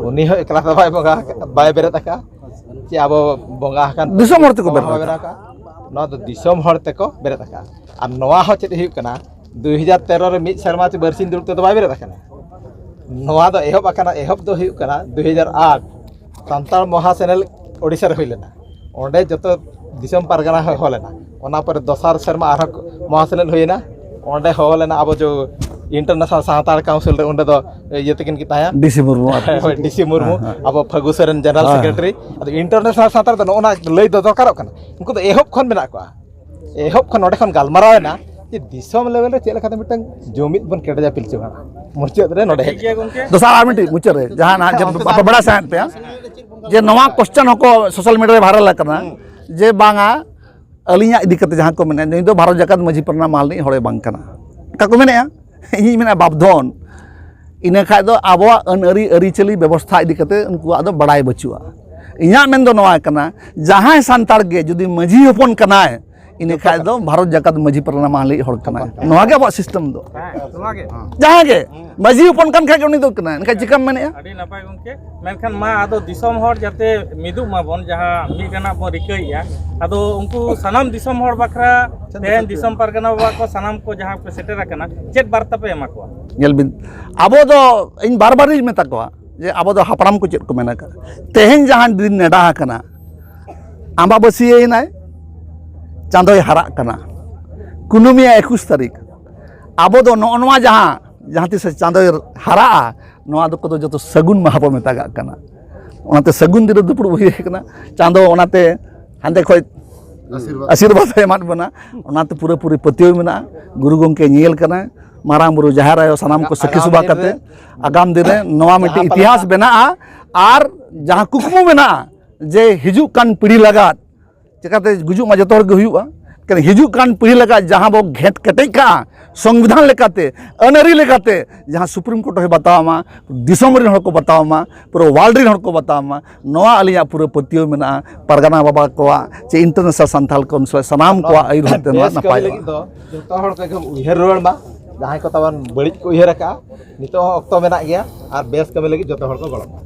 ᱩᱱᱤ ᱦᱚᱸ ᱮᱠᱞᱟ ᱫᱚ ᱵᱟᱭ ᱵᱚᱸᱜᱟ ᱟᱠᱟᱫ, ᱵᱟᱭ ᱵᱮᱨᱮᱫ ᱟᱠᱟᱫᱼᱟ᱾ ᱪᱮ ᱟᱵᱚ ᱵᱚᱸᱜᱟ ᱟᱠᱟᱱ ᱫᱤᱥᱚᱢ ᱦᱚᱲ ᱛᱮᱠᱚ ᱵᱚᱸᱜᱟ ᱵᱮᱨᱮᱫ ᱵᱟᱭ ᱟᱠᱟᱫᱼᱟ᱾ ᱵᱮᱨᱮᱫ ᱟᱠᱟᱫᱼᱟ᱾ ᱱᱚᱣᱟ ᱫᱚ ᱫᱤᱥᱚᱢ ᱦᱚᱲ ᱛᱮᱠᱚ ᱵᱮᱨᱮᱫ ᱟᱠᱟᱫᱼᱟ᱾ ᱟᱨ ᱱᱚᱣᱟ ᱦᱚᱸ ᱪᱮᱫ ᱦᱩᱭᱩᱜ ᱠᱟᱱᱟ, ᱫᱩ ᱦᱟᱡᱟᱨ ᱛᱮᱨᱚ ᱨᱮ ᱢᱤᱫ ᱥᱮᱨᱢᱟ ᱪᱮ ᱵᱟᱨᱥᱤᱧ ᱫᱩᱲᱩᱵ ᱛᱮᱫᱚ ᱵᱟᱭ ᱵᱮᱨᱮᱫ ᱟᱠᱟᱱᱟ᱾ ᱱᱚᱣᱟ ᱫᱚ ᱮᱦᱚᱵ ᱟᱠᱟᱱᱟ, ᱮᱦᱚᱵ ᱫᱚ ᱦᱩᱭᱩᱜ ᱠᱟᱱᱟ ᱫᱩ ᱦᱟᱡᱟᱨ ᱟᱴ ᱥᱟᱱᱛᱟᱲ ᱢᱚᱦᱟ ᱥᱮᱱᱮᱞ ᱳᱰᱤᱥᱟ ᱨᱮ ᱦᱩᱭ ᱞᱮᱱᱟ᱾ ᱚᱸᱰᱮ ᱡᱚᱛᱚ ᱫᱤᱥᱚᱢ ᱯᱟᱨᱜᱟᱱᱟ ᱦᱚᱦᱚ ᱞᱮᱱᱟ᱾ ᱚᱱᱟ ᱯᱚᱨᱮ ᱫᱚᱥᱟᱨ ᱥᱮᱨᱢᱟ ᱟᱨᱦᱚᱸ ᱢᱚᱦᱟ ᱥᱮᱞᱮᱫ ᱦᱩᱭᱮᱱᱟ᱾ ᱚᱸᱰᱮ ᱦᱚᱦᱚ ᱞᱮᱱᱟ ᱟᱵᱚ ᱡᱚ ᱤᱱᱴᱟᱨᱱᱮᱥᱱᱟᱞ ᱥᱟᱱᱛᱟᱲ ᱠᱟᱣᱩᱱᱥᱤᱞ ᱨᱮ, ᱚᱸᱰᱮ ᱫᱚ ᱤᱭᱟᱹ ᱛᱟᱹᱠᱤᱱ ᱠᱤᱱ ᱛᱟᱦᱮᱸ᱾ ᱰᱤ ᱥᱤ ᱢᱩᱨᱢᱩ ᱟᱨ ᱦᱳᱭ, ᱰᱤ ᱥᱤ ᱢᱩᱨᱢᱩ, ᱦᱮᱸ, ᱦᱮᱸ᱾ ᱟᱵᱚ ᱯᱷᱟᱹᱜᱩ ᱥᱚᱨᱮᱱ ᱡᱮᱱᱟᱨᱟᱞ ᱦᱳᱭ᱾ ᱥᱮᱠᱨᱮᱴᱟᱨᱤ᱾ ᱟᱫᱚ ᱤᱱᱴᱟᱨᱱᱮᱥᱱᱟᱞ ᱥᱟᱱᱛᱟᱲ ᱫᱚ ᱱᱚᱜᱼᱚ ᱱᱟ ᱞᱟᱹᱭ ᱫᱚ ᱫᱚᱨᱠᱟᱨᱚᱜ ᱠᱟᱱᱟ᱾ ᱩᱱᱠᱩ ᱫᱚ ᱮᱦᱚᱵ ᱠᱷᱚᱱ ᱢᱮᱱᱟᱜ ᱠᱚᱣᱟ, ᱮᱦᱚᱵ ᱠᱷᱚᱱ ᱱᱚᱸᱰᱮ ᱠᱷᱚᱱ ᱜᱟᱞᱢᱟᱨᱟᱣ ᱮᱱᱟ ᱡᱮ ᱫᱤᱥᱚᱢ ᱞᱮᱵᱮᱞ ᱨᱮ ᱪᱮᱫ ᱞᱮᱠᱟᱛᱮ ᱢᱤᱫᱴᱟᱝ ᱡᱩᱢᱤᱫ ᱵᱚᱱ ᱠᱮᱴᱮᱡᱟ ᱯᱤᱞᱪᱩ ᱦᱟᱲᱟᱢ᱾ ᱢᱩᱪᱟᱹᱫ ᱨᱮ ᱱᱚᱸᱰᱮ ᱦᱮᱡ ᱠᱟᱱᱟ᱾ ᱫᱚᱥᱟᱨ ᱟᱨ ᱢᱤᱫᱴᱤᱡ ᱢᱩᱪᱟᱹᱫ ᱨᱮ ᱡᱟᱦᱟᱸ ᱱᱟᱦᱟᱜ ᱡᱮ ᱵᱟ-, ᱵᱟ-, ᱵᱟᱲᱟᱭ ᱥᱟᱱᱟᱭᱮᱫ ᱯᱮᱭᱟ ᱡᱮ ᱱᱚᱣᱟ ᱠᱚᱥᱪᱮᱱ ᱦᱚᱸᱠᱚ ᱥᱳᱥᱟᱞ ᱢᱤᱰᱤᱭᱟ ᱨᱮ ᱵᱷᱟᱭᱨᱟᱞ ᱟᱠᱟᱱᱟ ᱡᱮ ᱵᱟᱝᱟ ᱟᱹᱞᱤᱧᱟᱜ ᱤᱫᱤ ᱠᱟᱛᱮ ᱡᱟᱦᱟᱸ ᱠᱚ ᱢᱮᱱᱮᱫ, ᱱᱩᱭ ᱫᱚ ᱵᱷᱟᱨᱚᱛ ᱡᱟᱠᱟᱛ ᱢᱟᱹᱡᱷᱤ ᱯᱟᱨᱜᱟᱱᱟ ᱢᱟᱦᱟᱞ ᱨᱤᱱᱤᱡ ᱦᱚᱲᱮ ᱵᱟᱝ ᱠᱟᱱᱟ, ᱚᱱᱠᱟ ᱠᱚ ᱢᱮᱱᱮᱫᱼᱟ᱾ ᱤᱧᱤᱧ ᱢᱮᱱᱟ ᱵᱟᱯᱫᱷᱚᱱ, ᱤᱱᱟᱹ ᱠᱷᱟᱡ ᱫᱚ ᱟᱵᱚᱣᱟᱜ ᱟᱹᱱ ᱟᱹᱨᱤ ᱟᱹᱨᱤᱪᱟᱹᱞᱤ ᱵᱮᱵᱚᱥᱛᱷᱟ ᱤᱫᱤ ᱠᱟᱛᱮ ᱩᱱᱠᱩᱣᱟᱜ ᱫᱚ ᱵᱟᱲᱟᱭ ᱵᱟᱹᱪᱩᱜᱼᱟ᱾ ᱤᱧᱟᱹᱜ ᱢᱮᱱ ᱫᱚ ᱱᱚᱣᱟ ᱠᱟᱱᱟ, ᱡᱟᱦᱟᱸᱭ ᱥᱟᱱᱛᱟᱲ ᱜᱮ ᱡᱩᱫᱤ ᱢᱟᱹᱡᱷᱤ ᱦᱚᱯᱚᱱ ᱠᱟᱱᱟᱭ, ᱤᱱᱟᱹ ᱠᱷᱟᱡ ᱫᱚ ᱵᱷᱟᱨᱚᱛ ᱡᱟᱠᱟᱛ ᱢᱟᱹᱡᱷᱤ ᱯᱟᱨᱜᱟᱱᱟ ᱢᱟᱦᱟᱞ ᱨᱤᱱᱤᱡ ᱦᱚᱲ ᱠᱟᱱᱟᱭ᱾ ᱱᱚᱣᱟ ᱜᱮ ᱟᱵᱚᱣᱟᱜ ᱥᱤᱥᱴᱮᱢ ᱫᱚ᱾ ᱦᱮᱸ, ᱱᱚᱣᱟ ᱜᱮ᱾ ᱡᱟᱦᱟᱸ ᱜᱮ ᱢᱟᱹᱡᱷᱤ ᱦᱚᱯᱚᱱ ᱠᱟᱱ ᱠᱷᱟᱡ ᱜᱮ ᱩᱱᱤ ᱫᱚ ᱠᱟᱱᱟᱭ, ᱮᱱᱠᱷᱟᱱ ᱪᱤᱠᱟᱢ ᱢᱮᱱᱮᱫᱼᱟ? ᱟᱹᱰᱤ ᱱᱟᱯᱟᱭ ᱜᱚᱢᱠᱮ᱾ ᱢᱮᱱᱠᱷᱟᱱ ᱢᱟ ᱟᱫᱚ ᱫᱤᱥᱚᱢ ᱦᱚᱲ ᱡᱟᱛᱮ ᱢᱤᱫᱚᱜ ᱢᱟᱵᱚᱱ, ᱡᱟᱦᱟᱸ ᱢᱤᱫ ᱨᱮᱱᱟᱜ ᱵᱚᱱ ᱨᱤᱠᱟᱹᱭᱮᱫᱼᱟ, ᱟᱫᱚ ᱩᱱᱠᱩ ᱥᱟᱱᱟᱢ ᱫᱤᱥᱚᱢ ᱦᱚᱲ ᱵᱟᱠᱷᱨᱟ ᱛᱮᱦᱮᱧ ᱫᱤᱥᱚᱢ ᱯᱟᱨᱜᱟᱱᱟ ᱵᱟᱵᱟ ᱠᱚ ᱥᱟᱱᱟᱢ ᱠᱚ ᱡᱟᱦᱟᱸ ᱯᱮ ᱥᱮᱴᱮᱨ ᱟᱠᱟᱱᱟ, ᱪᱮᱫ ᱵᱟᱨᱛᱟ ᱯᱮ ᱮᱢᱟ ᱠᱚᱣᱟ? ᱧᱮᱞ ᱵᱤᱱ, ᱟᱵᱚ ᱫᱚ, ᱤᱧ ᱵᱟᱨ ᱵᱟᱨᱤᱧ ᱢᱮᱛᱟ ᱠᱚᱣᱟ ᱡᱮ ᱟᱵᱚ ᱫᱚ ᱦᱟᱯᱲᱟᱢ ᱠᱚ ᱪᱮᱫ ᱠᱚ ᱢᱮᱱ ᱟᱠᱟᱫ, ᱛᱮᱦᱮᱧ ᱡᱟᱦᱟᱸ ᱫᱤᱱ ᱱᱮᱰᱟ ᱟᱠᱟᱱᱟ, ᱟᱢᱵᱟᱵᱟᱹᱥᱤᱭᱟᱹᱭᱮᱱᱟᱭ, ᱪᱟᱸᱫᱚᱭ ᱦᱟᱨᱟᱜ ᱠᱟᱱᱟ, ᱠᱩᱱᱟᱹᱢᱤᱭᱟ ᱮᱠᱩᱥ ᱛᱟᱹᱨᱤᱠᱷ, ᱟᱵᱚ ᱫᱚ ᱱᱚᱜᱼᱚ ᱱᱚᱣᱟ ᱡᱟᱦᱟᱸ, ᱡᱟᱦᱟᱸ ᱛᱤᱥ ᱪᱟᱸᱫᱚᱭ ᱦᱟᱨᱟᱜᱼᱟ, ᱱᱚᱣᱟ ᱫᱚ ᱠᱚᱫᱚ ᱡᱚᱛᱚ ᱥᱟᱹᱜᱩᱱ ᱢᱟᱦᱟ ᱵᱚ ᱢᱮᱛᱟᱜᱟᱜ ᱠᱟᱱᱟ᱾ ᱚᱱᱟᱛᱮ ᱥᱟᱹᱜᱩᱱ ᱫᱤᱱ ᱨᱮ ᱫᱩᱯᱲᱩᱵ ᱦᱩᱭ ᱟᱠᱟᱱᱟ᱾ ᱪᱟᱸᱫᱚ ᱚᱱᱟᱛᱮ ᱦᱟᱱᱛᱮ ᱠᱷᱚᱡ ᱟᱥᱤᱨᱵᱟᱫᱽ᱾ ᱟᱥᱤᱨᱵᱟᱫᱽ ᱮ ᱮᱢᱟᱫ ᱵᱚᱱᱟ, ᱚᱱᱟᱛᱮ ᱯᱩᱨᱟᱹᱯᱩᱨᱤ ᱯᱟᱹᱛᱭᱟᱹᱣ ᱢᱮᱱᱟᱜᱼᱟ᱾ ᱜᱩᱨᱩ ᱜᱚᱢᱠᱮ ᱧᱮᱞ ᱠᱟᱱᱟᱭ, ᱢᱟᱨᱟᱝ ᱵᱩᱨᱩ ᱡᱟᱦᱮᱨ ᱟᱭᱳ ᱥᱟᱱᱟᱢ ᱠᱚ ᱥᱟᱹᱠᱷᱤ ᱟᱜᱟᱢ ᱥᱚᱵᱷᱟ ᱫᱤᱱ ᱠᱟᱛᱮ ᱨᱮ ᱟᱜᱟᱢ ᱫᱤᱱ ᱨᱮ ᱱᱚᱣᱟ ᱢᱤᱫᱴᱤᱡ ᱡᱟᱦᱟᱸ ᱤᱛᱤᱦᱟᱥ ᱯᱟᱞᱮᱱ ᱵᱮᱱᱟᱜᱼᱟ᱾ ᱟᱨ ᱡᱟᱦᱟᱸ ᱠᱩᱠᱢᱩ ᱢᱮᱱᱟᱜᱼᱟ ᱡᱮ ᱦᱤᱡᱩᱜ ᱠᱟᱱ ᱯᱤᱲᱦᱤ ᱞᱟᱜᱟᱫ, ᱪᱤᱠᱟᱹᱛᱮ ᱜᱩᱡᱩᱜ ᱢᱟ ᱡᱚᱛᱚ ᱦᱚᱲ ᱜᱮ ᱦᱩᱭᱩᱜᱼᱟ, ᱠᱟᱨᱚᱱ ᱦᱤᱡᱩᱜ ᱠᱟᱱ ᱯᱤᱲᱦᱤ ᱞᱟᱜᱟᱫ ᱡᱟᱦᱟᱸ ᱵᱚ ᱜᱷᱮᱸᱴ ᱠᱮᱴᱮᱡ ᱠᱟᱜᱼᱟ ᱥᱚᱝᱵᱤᱫᱷᱟᱱ ᱞᱮᱠᱟᱛᱮ, ᱟᱹᱱ ᱟᱹᱨᱤ ᱞᱮᱠᱟᱛᱮ, ᱡᱟᱦᱟᱸ ᱥᱩᱯᱨᱤᱢ ᱠᱳᱨᱴ ᱦᱚᱸᱭ ᱵᱟᱛᱟᱣ ᱢᱟ, ᱫᱤᱥᱚᱢ ᱨᱮᱱ ᱦᱚᱲ ᱠᱚ ᱵᱟᱛᱟᱣ ᱢᱟ, ᱯᱩᱨᱟᱹ ᱣᱟᱨᱞᱰ ᱨᱮᱱ ᱦᱚᱲ ᱠᱚ ᱵᱟᱛᱟᱣ ᱢᱟ, ᱱᱚᱣᱟ ᱟᱹᱞᱤᱧᱟᱜ ᱯᱩᱨᱟᱹ ᱯᱟᱹᱛᱭᱟᱹᱣ ᱢᱮᱱᱟᱜᱼᱟ᱾ ᱯᱟᱨᱜᱟᱱᱟ ᱵᱟᱵᱟ ᱠᱚᱣᱟᱜ ᱪᱮ ᱤᱱᱴᱟᱨᱱᱮᱥᱱᱟᱞ ᱥᱟᱱᱛᱟᱞ ᱠᱟᱣᱩᱱᱥᱤᱞ ᱥᱟᱱᱟᱢ ᱠᱚᱣᱟᱜ ᱟᱹᱭᱩᱨ ᱦᱚᱛᱮ ᱱᱚᱣᱟ ᱵᱮᱥ ᱠᱟᱹᱢᱤ ᱱᱟᱯᱟᱭᱚᱜᱼᱟ᱾ ᱞᱟᱹᱜᱤᱫ ᱫᱚ ᱡᱚᱛᱚ ᱦᱚᱲ ᱠᱚ ᱮᱠᱫᱚᱢ ᱩᱭᱦᱟᱹᱨ ᱨᱩᱣᱟᱹᱲ ᱢᱟ᱾ ᱡᱟᱦᱟᱸᱭ ᱠᱚ ᱛᱟᱵᱚᱱ ᱵᱟᱹᱲᱤᱡ ᱠᱚ ᱩᱭᱦᱟᱹᱨ ᱟᱠᱟᱫᱼᱟ, ᱱᱤᱛᱚᱜ ᱦᱚᱸ ᱚᱠᱛᱚ ᱢᱮᱱᱟᱜ ᱜᱮᱭᱟ, ᱟᱨ ᱵᱮᱥ ᱠᱟᱹᱢᱤ ᱞᱟᱹᱜᱤᱫ ᱡᱚᱛᱚ ᱦᱚᱲ ᱠᱚ ᱜᱚᱲᱚ ᱢᱟ᱾